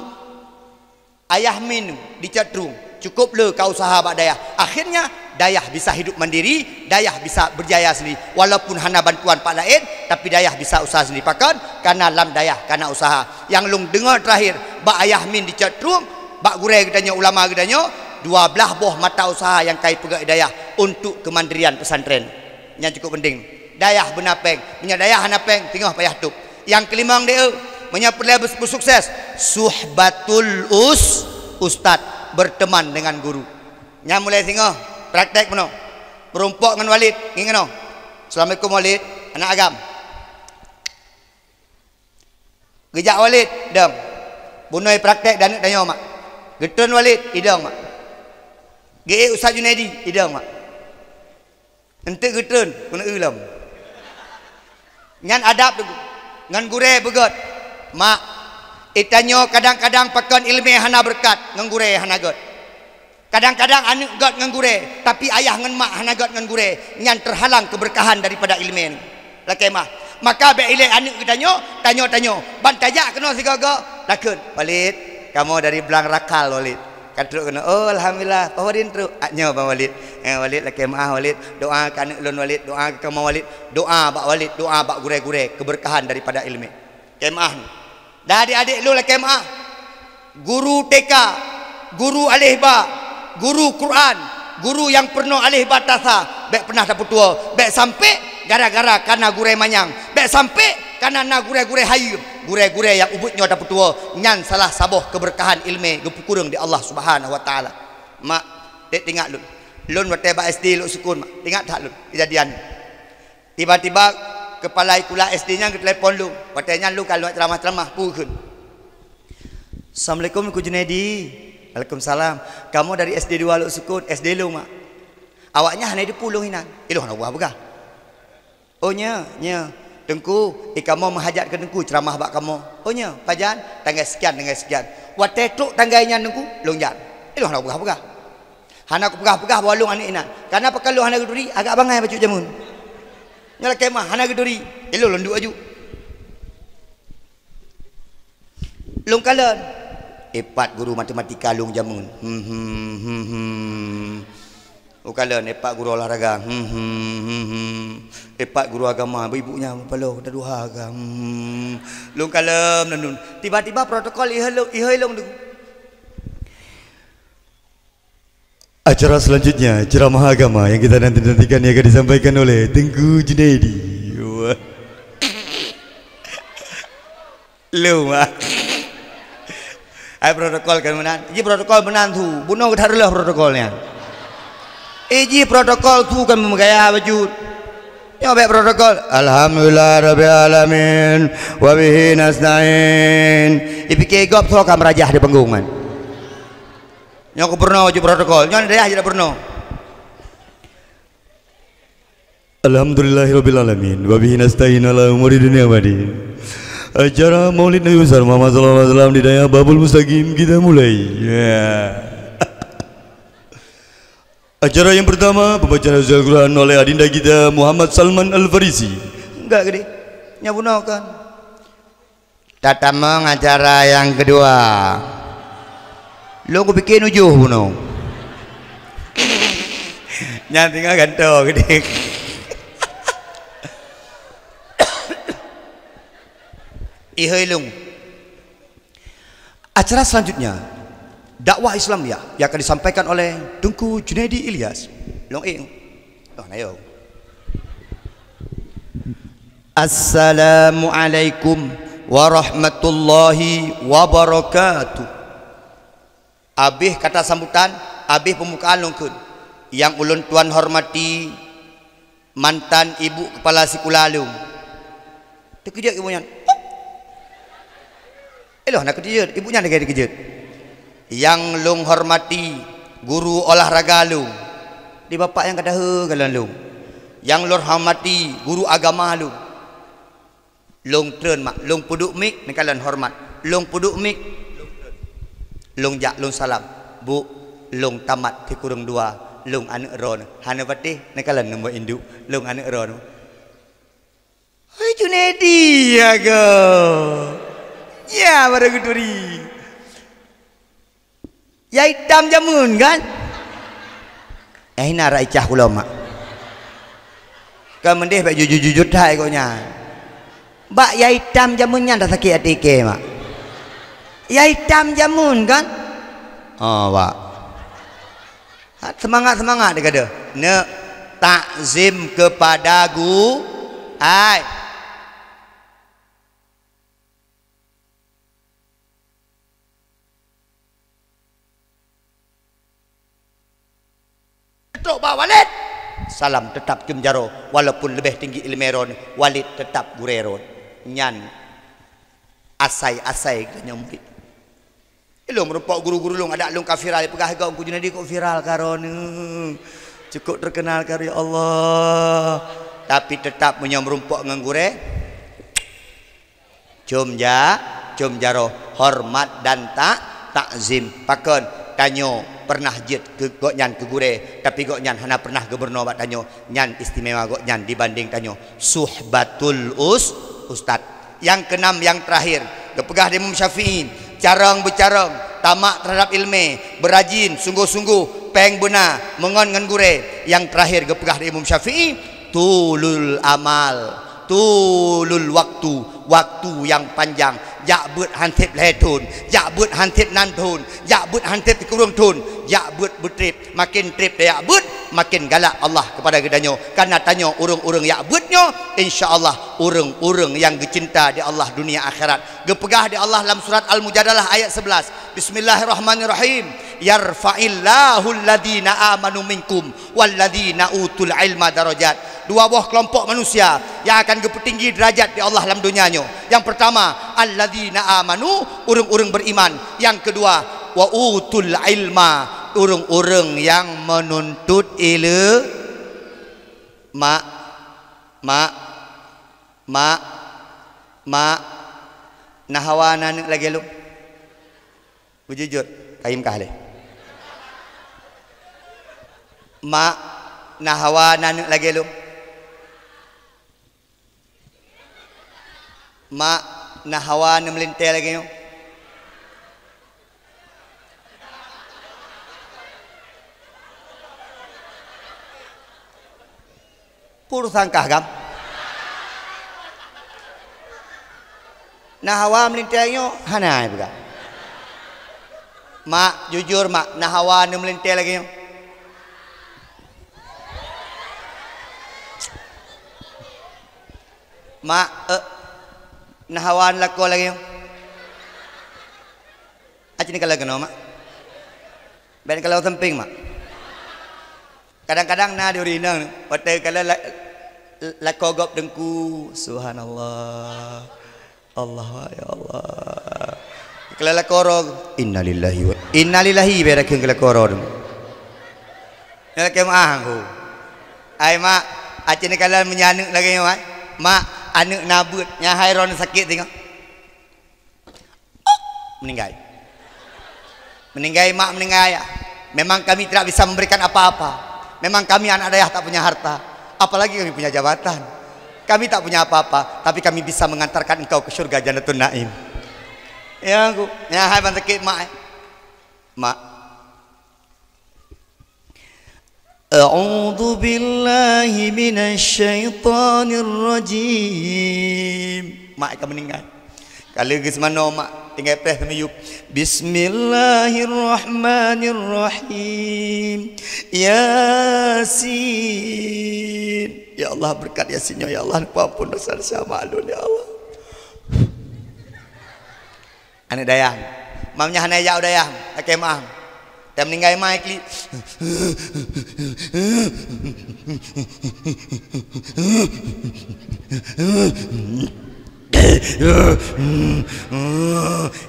ayah min di Cot Trueng, cukup le ka usaha bak dayah. Akhirnya dayah bisa hidup mandiri, dayah bisa berjaya sendiri. Walaupun hana bantuan pak laén, tapi dayah bisa usaha sendiri. Pakon? Karena lam dayah kana usaha. Nyang lôn deungoe terakhir, bak ayah min di Cot Trueng, bak gurée geutanyoe, ulama geutanyoe, dua blaih boh mata usaha nyang ka ipeugét dayah untuk kemandirian pesantren. Nyan cukup penting. Dayah beuna péng. Meunyoe dayah hana péng, singoh payah tôb. Nyang keulimong deh, meunyoe peureulée beu-, beusukses, suhbatul us-, ustad, berteman dengan guru. Nyan mulai singoh, praktek meunoe. Meurumpok ngon Walid, ngieng keunoe. Assalamualaikum Walid, aneuk agam. Geujak Walid, dong. Bunoe praktek dan aneuk tanyoe mak. Geutreun Walid, idong mak. Geuék Ustaz Junaidi, idong mak. Enteuk geutreun, keuneuk eu lom. Nyan adab teungku. Ngon gurée beugét. Mak, itanyoe kadang-kadang pakon iéleumé hana beureukat, ngon gurée hana gét. Kadang-kadang aneuk gét ngon gurée, tapi ayah ngon mak hana gét ngon gurée, nyan teuhalang keubeureukahan daripada iéleumé nyoe. Lakée meuah. Maka bék ilée aneuk geutanyoe, tanyoe-tanyoe. Ban tajak keunoe sigoe-goe, takheun, "Walid, kamoe dari Blang Rakal, Walid." Ka trok keunoe, "Oh, alhamdulillah, Pak Wadin trok." Ah, nyoe Bang Walid. "Eh, Walid, lakée meuah, Walid. Doa keu aneuk lôn, Walid. Doa keu kamoe, Walid." Doa bak Walid, doa bak gurée-gurée, keubeureukahan daripada iéleumé. Keumaah. Dan adik-adik lôn lakée meuah. Guru T K, guru alif ba, guru Quran, guru nyang peurunoe alif ba ta sa, bék peunah tapeutuwoe, bék sampoe gara-gara kana gurée manyang, bék sampoe kana na gurée-gurée hayeu, gurée-gurée nyang ubit nyoe tapeutuwoe, nyan salah saboh keubeureukahan iéleumé geupeukureueng di Allah Subhanahu wa Taala. Mak, dek teuingat lôn. Lôn watée bak S D Lhoksukon, mak, teuingat that lôn keujadian. Tiba-tiba, keupala sikula S D nyan geutelepon lôn. Watée nyan lôn ka lheueh ceramah-ceramah, peue kheun. "Assalamualaikum, Teungku Junaidi." "Waalaikumsalam. Kamoe dari S D dua Lhoksukon, S D lôn, mak." Awaknyan hana jiteupeue lôn inan. Ilôn hana ubah peugah. "Oh, nyo, nyo. Teungku, i kamoe meuhajat keu Teungku ceramah bak kamoe." "Oh, nyo. Pajan?" "Tanggai sekian, tanggai sekian." Watée trok tanggai nyan Teungku, lôn jak. Ilôn hana ubah peugah. Hana kupeugah-peugah bahwa lôn aneuk inan. Kana pakon lôn hana geuturi, agak bangai bacut jameun. Nyoe lakée meuah hana geuturi. Ilôn lôn duek aju. Lôn kalon. Ipat guru matematika lôn jameun. Hmm, hmm, hmm, hmm. Lôn kalon, ipat guru olahraga. Hmm, hmm, hmm, hmm. Ipat guru agama, ibu-ibu nyan paloh, taduha ka. Hmm. Lôn kalon, lôn, lôn. Tiba-tiba protokol ihôi lôn, ihôi lôn tu. Acara selanjutnya, ceramah agama yang kita nanti-nantikan, yang akan disampaikan oleh Teungku Junaidi. Wah. Lom, ah. Hai protokol kan meunan. Iji protokol meunan su. Bunoe ka that reuloh protokol nyan. Iji protokol su kan meugaya bacut. Nyoe bèk protokol. Alhamdulillah rabbil alamin. Wa bihi nasta'in. Ipike gob soe ka meurajah di panggung nyan. Nyoe gubernur jeuet protokol. Nyoe dayah jeuet gubernur. Alhamdulillahirabbil alamin. Wa bihi nasta'in ala umuri dunya wa din. Acara Maulid Nabi Besar Muhammad sallallahu alaihi wasallam di Dayah Babul Mustaqim kita mulai. Ya. Acara yang pertama, pembacaan Al-Quran oleh Adinda kita Muhammad Salman Al-Farisi. Enggak gede. Nya bunoe kan. Tatamong acara nyang keudua. Lôn kupike nujoh bunoe. Nyan teungoh gantoe geude. Ihôi lôn. Acara selanjutnya, dakwah Islamiyah yang akan disampaikan oleh Teungku Junaidi Ilyas. Lôn ék. Oh, na yo. Assalamualaikum warahmatullahi wabarakatuh. Abéh kata sambutan, abéh peumbukaan lôn kheun. Nyang ulôn tuan hormati, mantan ibu kepala sikula lôn. Teukeujot ibu nyan. Eloh na keuteujot, ibu nyan lagèe teukeujot. Nyang lôn hormati guru olahraga lôn, di bapak nyang ka dahé kalon lôn. Nyang lôn hormati guru agama lôn. Lôn treun mak, lôn peuduek mic neukalon hormat. Lôn peuduek mic, lôn treun. Lôn jak lôn salam, "Bu, lôn tamat sikureueng dua, lôn aneuk droeneuh." Hana patéh neukalon nomor induk, "Lôn aneuk droeneuh." Hai Junaidi, ya go. Ya, baru geuturi. Yai Tam jameun kan? Eh, na rak icah kula mak. Ka meudeh bak jujur-jujur that gobnyan. Bak Yai Tam jameun nyan dah sakét até kèe mak. Yai Tam jameun kan? Oh, bak. Ha, semangat-semangat dia kata. Neuk takzim kepada gu-, ai. Trok bak Walid, salam tetap cium jaroe, walaupun leubeh tinggi ileumèe droeneuh, Walid tetap gurèe droeneuh. Nyan asai-asai geutanyoe murit. Ilôn meurumpok guru-guru lôn, adak lôn ka viral, peugah gob Teungku Junaidi kok viral ka droeneuh. Cukup terkenal ka, ya Allah. Tapi tetap meunyoe meurumpok ngon gurèe, cium ja-, cium jaroe, hormat dan ta-, takzim. Pakon? Tanyoe pernah jeuet keu gobnyan keu gurèe, tapi gobnyan hana pernah geubeureunoe bak tanyoe. Nyan istimewa gobnyan dibanding tanyoe. Suhbatul us-, ustad. Nyang keunam, nyang terakhir, geupeugah lé Imam Syafi'i, carông beucarông, tamak terhadap ileumèe, beurajin, sungguh-sungguh, pèng beuna, meungon ngon gurèe. Nyang terakhir geupeugah lé Imam Syafi'i, tulul amal, tulul waktu, waktu nyang panjang. Jak beuet hansép lhèe thôn, jak beuet hansép nam thôn, jak beuet hansép sikureueng thôn, jak beuet beutrép. Makin trép tajak beuet, makin galak Allah kepada geutanyoe. Karena tanyoe ureueng-ureueng jak beuet nyoe, insya Allah ureueng-ureueng nyang geucinta di Allah dunia akhirat. Geupeugah di Allah lam surat Al-Mujadalah ayat sebelas, "Bismillahirrahmanirrahim. Yarfa'illahul ladzina amanu minkum wal ladzina utul ilma darajat." Dua boh keulompok manusia nyang akan geupeutinggi deurajat di Allah lam donya nyoe. Nyang peurtama, alladzina amanu, ureueng-ureueng beriman. Nyang keudua, wa utul ilma, ureueng-ureueng nyang meununtut ile-, mak, mak, mak, mak, na hawa na aneuk lagèe lôn? Beujujur, kayém kah lé. Mak, na hawa na aneuk lagèe lôn? Mak, na hawa neumeulintèe lagèe nyoe? Peue sangkah gam? Na hawa meulintèe nyoe? Hana, peugah. Mak, jujur, Mak, na hawa neumeulintèe lagèe nyoe? Mak, eh, na hawa neulakoe lagèe nyoe? Aci neukalon keunoe, Mak. Bèk neukalon sampéng, Mak. Kadang-kadang na di ureueng inong, watèe kalon la-, lakoe gob teungku, subhanallah. Allah, ya Allah. Kalon lakoe droe, innalillahi wa, innalillahi bèk takheun keu lakoe droe. Nyan lakèe meu'ah aku. Ai, Mak, aci neukalon meunyoe aneuk lagèe nyoe, ai. Mak, aneuk na beuet, nyan hai droeneuh sakét singoh. Meninggai. Meninggai mak, meninggai ayah. Memang kami tidak bisa memberikan apa-apa. Memang kami anak dayah tak punya harta. Apalagi kami punya jabatan. Kami tak punya apa-apa, tapi kami bisa mengantarkan engkau ke syurga Jannatun Naim. Ya, aku. Ya, hai ban sakét mak, eh. Mak. A'udzu billahi minasy syaithanir rajim. Mak ka meuninggai. Ka lheueh geuseumanö mak, tinggai preh teumiyueb. Bismillahirrahmanirrahim. Yasin. Ya Allah, beureukat Yasin nyoe, ya Allah, neupeuampôn dosa-dosa mak lôn, ya Allah. Aneuk dayah. Mam nyan hana jak u dayah, lakèe meu'ah. Teuma meuninggai ma iklik.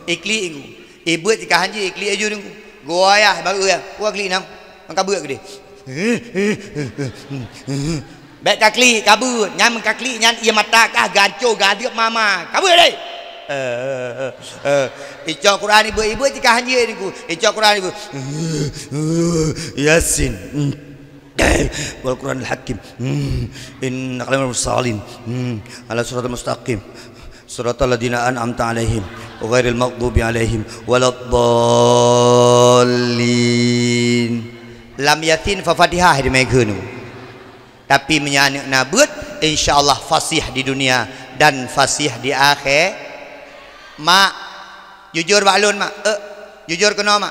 Iklik ku. Ibeuet jika hanji iklik aju nunggu. Gua ayah baru ya. Gua klik nam. Maka beuet gede. Bèk ka klik, ka beuet. Nyan meukaklik nyan, ie mata kah ganco gadeup mama. Ka beuet deh. Eh, eh, eh. Icok Quran ibeuet-ibeuet jika hanjeuet niku. Icok Quran ibeuet. Yasin. Wal Quranil Hakim. Innaka laminal mursalin. Ala siratal mustaqim. Siratal ladzina an'amta 'alaihim, ghairil maghdubi 'alaihim waladdallin. Lam Yasin fa Fatihah di meukheun. Tapi meunyoe aneuk na beuet, insya Allah fasih di dunia dan fasih di akhé-, Mak, jujur bak lôn, Mak. Eh, jujur keunoe, Mak.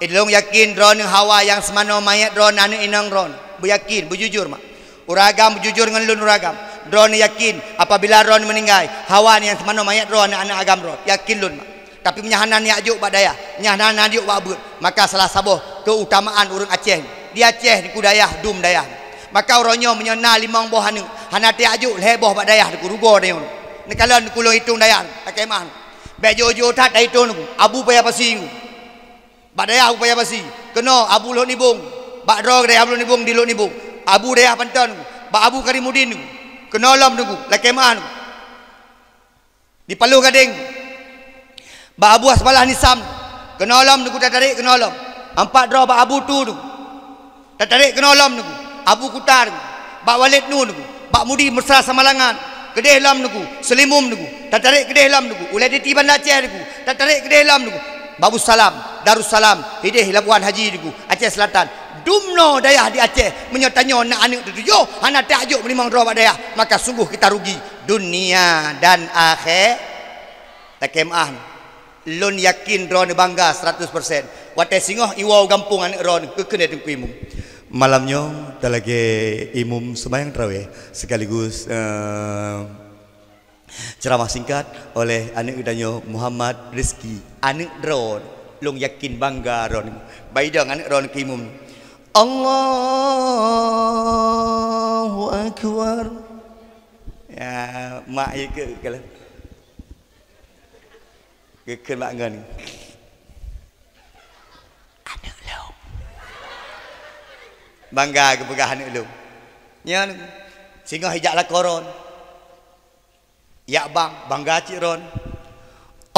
Lôn yakin droeneuh hawa nyang seumanoe manyét droeneuh aneuk inong droeneuh. Beuyakin, beujujur, Mak. Ureueng agam beujujur ngon lôn ureueng agam. Droeneuh yakin, apabila droeneuh meuninggai, hawa nyang seumanoe manyét droeneuh aneuk agam droeneuh. Yakin lôn, Mak. Tapi meunyoe hana neujak jok bak dayah, meunyoe hana neujak jok bak beuet, maka salah saboh keutamaan ureueng Aceh. Di Aceh niku dayah, dum dayah. Maka uroe nyoe meunyoe na limong boh aneuk, hana tajak jok lhèe boh bak dayah niku, rugoe tanyoe. Neukalon niku lôn itong dayah, lakèe meu'ah. Bèk jok-jok that taitong niku. Abu Paya Pasi niku. Bak dayah Abu Paya Pasi, keunoe Abu Lhok Nibong. Bak droe dayah Abu Lhok Nibong di Lhok Nibong. Abu dayah Panton, bak Abu Karimudin, keunoe lom teungku, lakèe meu'ah teungku. Di Paloh Gadeng, bak Abu Hasbalah Nisam, keunoe lom teungku, tatarek keunoe lom. Ampat droe bak Abu Tu teungku. Tatarek keunoe lom teungku, Abu Kuta teungku, bak Walid Nu teungku, bak Mudi Mesra Samalangan, keudeh lom teungku, Seulimum teungku, tatarek keudeh lom teungku, Ulèe Titi Banda Aceh teungku, tatarek keudeh lom teungku, Babussalam, Darussalam, hideh Labuhan Haji teungku, Aceh Selatan. Dumnoe dayah di Aceh, meunyoe tanyoe na aneuk teutujoh, hana tajak jok meulimong droe bak dayah, maka sungguh kita rugi dunia dan akhé-, lakèe meu'ah. Lôn yakin droeneuh bangga seratus persen. Watèe singoh iwoe u gampông aneuk droeneuh, geukheun lé Teungku Imum. Malam nyoe talakèe imum seumayang tarawih sekaligus, eh, ceramah singkat oleh aneuk geutanyoe Muhammad Rizki, aneuk droeneuh. Lôn yakin bangga droeneuh. Baidong aneuk droeneuh keu imum. Allahu Akbar. Ya, mak ikeu kalau. Geukheun bak ngon. Aneuk lôn. Bangga geupeugah aneuk lôn. Nyan, singoh ijak lakoe droeneuh. Jak bank, bangga cit droeneuh.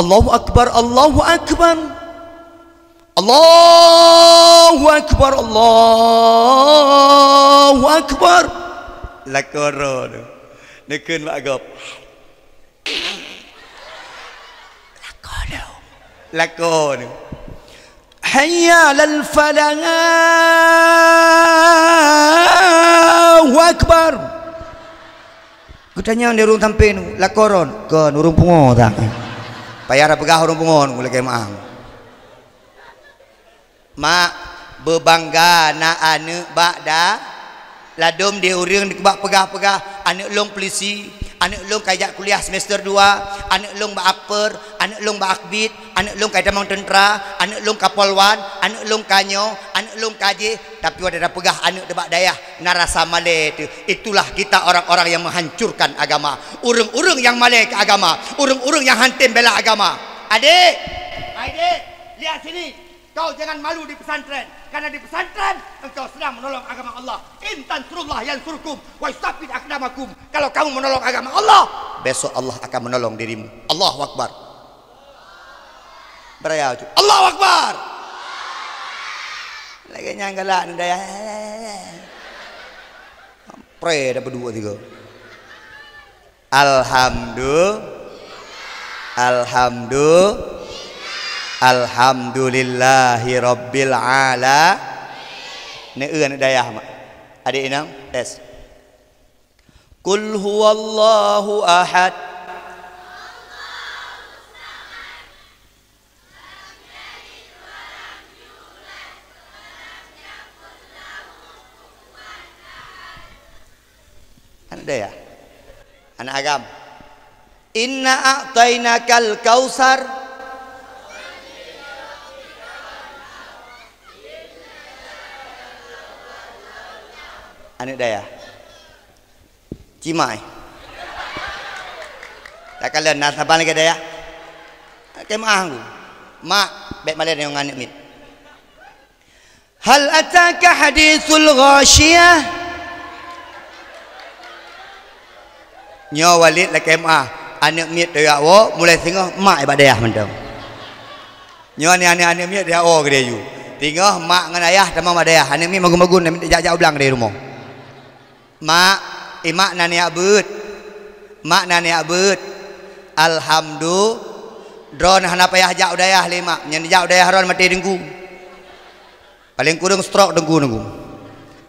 Allahu Akbar, Allahu Akbar. Allahu Akbar, Allahu Akbar. Lakoe droeneuh. Neukheun bak gob. Lakoe droeneuh. Lakoe droeneuh. Hayya 'alal falah. Allahu Akbar. Geutanyong lé ureueng sampéng, "Lakoe droeneuh?" "Kon, ureueng pungo tang." Payah tapeugah ureueng pungo, lakèe meu'ah. Mak, beubangga na aneuk bak da-, ladôm di ureueng dikeubak peugah-peugah, "Aneuk lôn pulisi, Aneuk lôn ka jak kuliah semester dua, aneuk lôn bak akper, aneuk lôn bak akbit, aneuk lôn ka tamong teuntra, aneuk lôn ka polwan, aneuk lôn ka nyoe, aneuk lôn ka jih. Tapi watée tapeugah aneuk teuh bak dayah, na rasa malée teuh. Itulah kita orang-orang yang menghancurkan agama. Ureuëng-ureuëng nyang malée keu agama, ureuëng-ureuëng nyang hántom bela agama. Adek, adek, lihat sini. Kau jangan malu di pesantren, karena di pesantren engkau sedang menolong agama Allah. In tansurullah yansurkum wa yusabbit aqdamakum. Kalau kamu menolong agama Allah, besok Allah akan menolong dirimu. Allahu Akbar. Beraya tu. Allahu Akbar. Lagée nyan galak ni dayah. Pre dah berdua tiga. Alhamdu-, alhamdu-, alhamdulillahi rabbil ala-, Neu-, aneuk dayah mak. Adek inong, tes. Qul huwallahu ahad. Aneuk dayah. Aneuk agam. Inna a'tainakal kautsar. Aneuk dayah. Cimai. Takalon na saban lagée dayah. Keu maah ku. Mak, bék malée ngon aneuk miet. Hal ataka haditsul ghasyiyah. Nyoe Walid lakée meu'ah, aneuk miet teuyak woe, mulai singoh mak bak dayah mantong. Nyoe ni aneuk-aneuk miet teuyak woe keudeh aju. Singoh mak ngon ayah tamong bak dayah, aneuk miet magun-magun, aneuk miet jak-jak u blang keudeh rumoh. Mak, imak na neujak beuet. Mak na neujak beuet. Alhamdu-, droeneuh hana payah jak u dayah lé mak. Nyan jak u dayah droeneuh maté teungku. Paleng kureueng stroke teungku, teungku.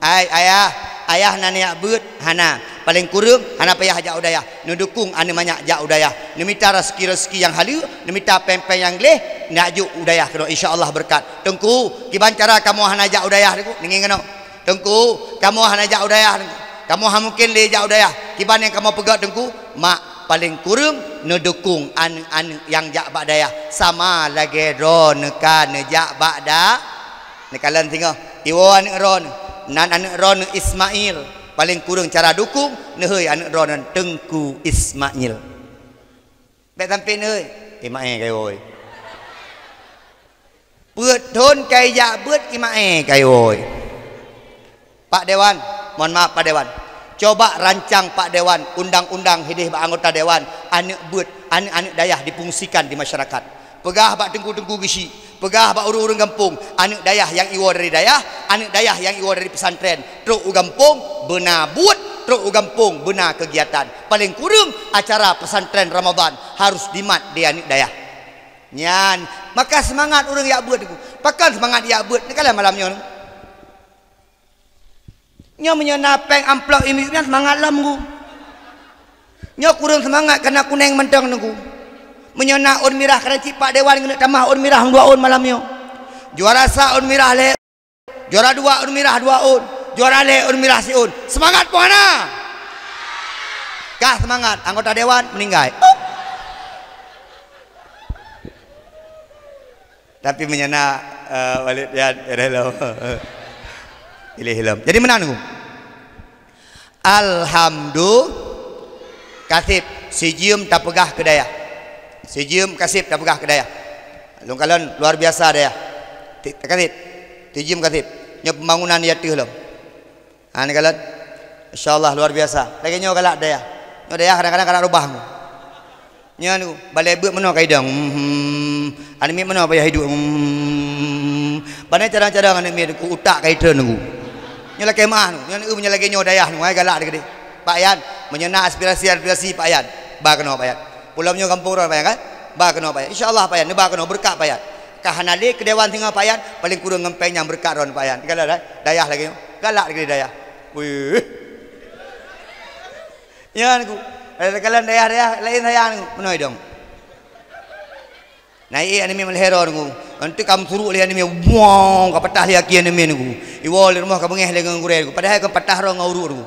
Ai, ayah, ayah na neujak beuet? Hana. Paleng kureueng hana payah jak u dayah. Neudukong aneuk manyak jak u dayah. Neumita raseuki-raseuki nyang haleue, neumita péng-péng nyang gleh, neujak jok u dayah keunoe, insya Allah beureukat. Teungku, kiban cara kamoe hana jak u dayah, teungku? Neungieng keunoe. Teungku, kamoe hana jak u dayah, teungku. Kamoe hana mungken lé jak u dayah. Kiban nyang kamoe peugah, teungku? Mak, paleng kureueng neudukong aneuk-aneuk nyang jak bak dayah sama lagée droeneuh ka neujak bak da-, neukalon singoh. Iwoe aneuk droeneuh, nan aneuk droeneuh Ismail, paleng kureueng cara dukong, neuhôi aneuk droeneuh Teungku Ismail. Bék sampai neuhôi, Imaé ka iwoe. Peuet thon ka ijak beuet, Imaé ka iwoe. Pak Dewan, mohon maaf Pak Dewan. Coba rancang Pak Dewan, undang-undang hideh bak anggota dewan, aneuk beuet, aneuk-aneuk dayah difungsikan di masyarakat. Peugah bak teungku-teungku geuchik, peugah bak ureuëng-ureuëng gampông, aneuk dayah nyang iwoe dari dayah, aneuk dayah nyang iwoe dari pesantren, trok u gampông, beuna buet, trok u gampông, beuna kegiatan. Paleng kureueng acara pesantren Ramadan harus dimat di aneuk dayah. Nyan, maka seumangat ureuëng jak beuet, teungku. Pakon seumangat jak beuet? Neukalon malam nyoe. Nyoe meunyoe na péng amplop imiyueb nyan seumangat lom, teungku. Nyoe kureueng seumangat kana kunéng mantong, teungku. Meunyoe na ôn mirah, kana cit Pak Dewan keuneuk tamah ôn mirah dua ôn malam nyoe. Juara sa ôn mirah lhée. Juara dua ôn mirah dua ôn, juara lhée ôn mirah siôn. Seumangat peue hana? Kah seumangat, anggota dewan meuninggai. Tapi meunyoe na, eh, Walid Pian, ya dah lom. Pilih lom. Jadi meunan ku. Alhamdu-, kaseb, sijeuem tapeugah keu dayah. Sijeuem kaseb tapeugah keu dayah. Lôn kalon luar biasa dayah. Ti-, kaseb, sijeuem kaseb. Nyoe pembangunan di ateueh lom. Ha, neukalon. Insya Allah luar biasa. Lagée nyoe galak dayah. Nyoe dayah kadang-kadang galak rubah. Nyan, balée beuet meunoe ka idong. Hmm. Aneuk miet meunoe payah iduek. Hmm. Bana cadang-cadang aneuk miet ku utak ka itreun ku. Nyoe lakée meu'ah, nyoe lagée nyoe dayah, hai galak dikeudeh. Pak Yan, meunyoe na aspirasi-aspirasi Pak Yan, ba keunoe Pak Yan. Pulo meunyoe gampông droe Pak Yan kan? Ba keunoe Pak Yan. Insya Allah Pak Yan, neuba keunoe beureukat Pak Yan. Ka hana lé keu dewan singoh Pak Yan, paling kureueng ngon péng nyang beureukat droe Pak Yan. Galak, dayah lagée nyoe. Galak dikeudeh dayah. Wih. Nyan ku. Ada teukalon dayah-dayah laén sayang ku. Meunoe idong. Na ié aneuk miet meulhée droe ku. Nanti ka meusuruk lé aneuk miet, buang, ka patah lé aki aneuk miet ku. Iwoe lé rumoh ka beungéh lé ngon gurée ku. Padahai ka patah droe ngon uruek ku.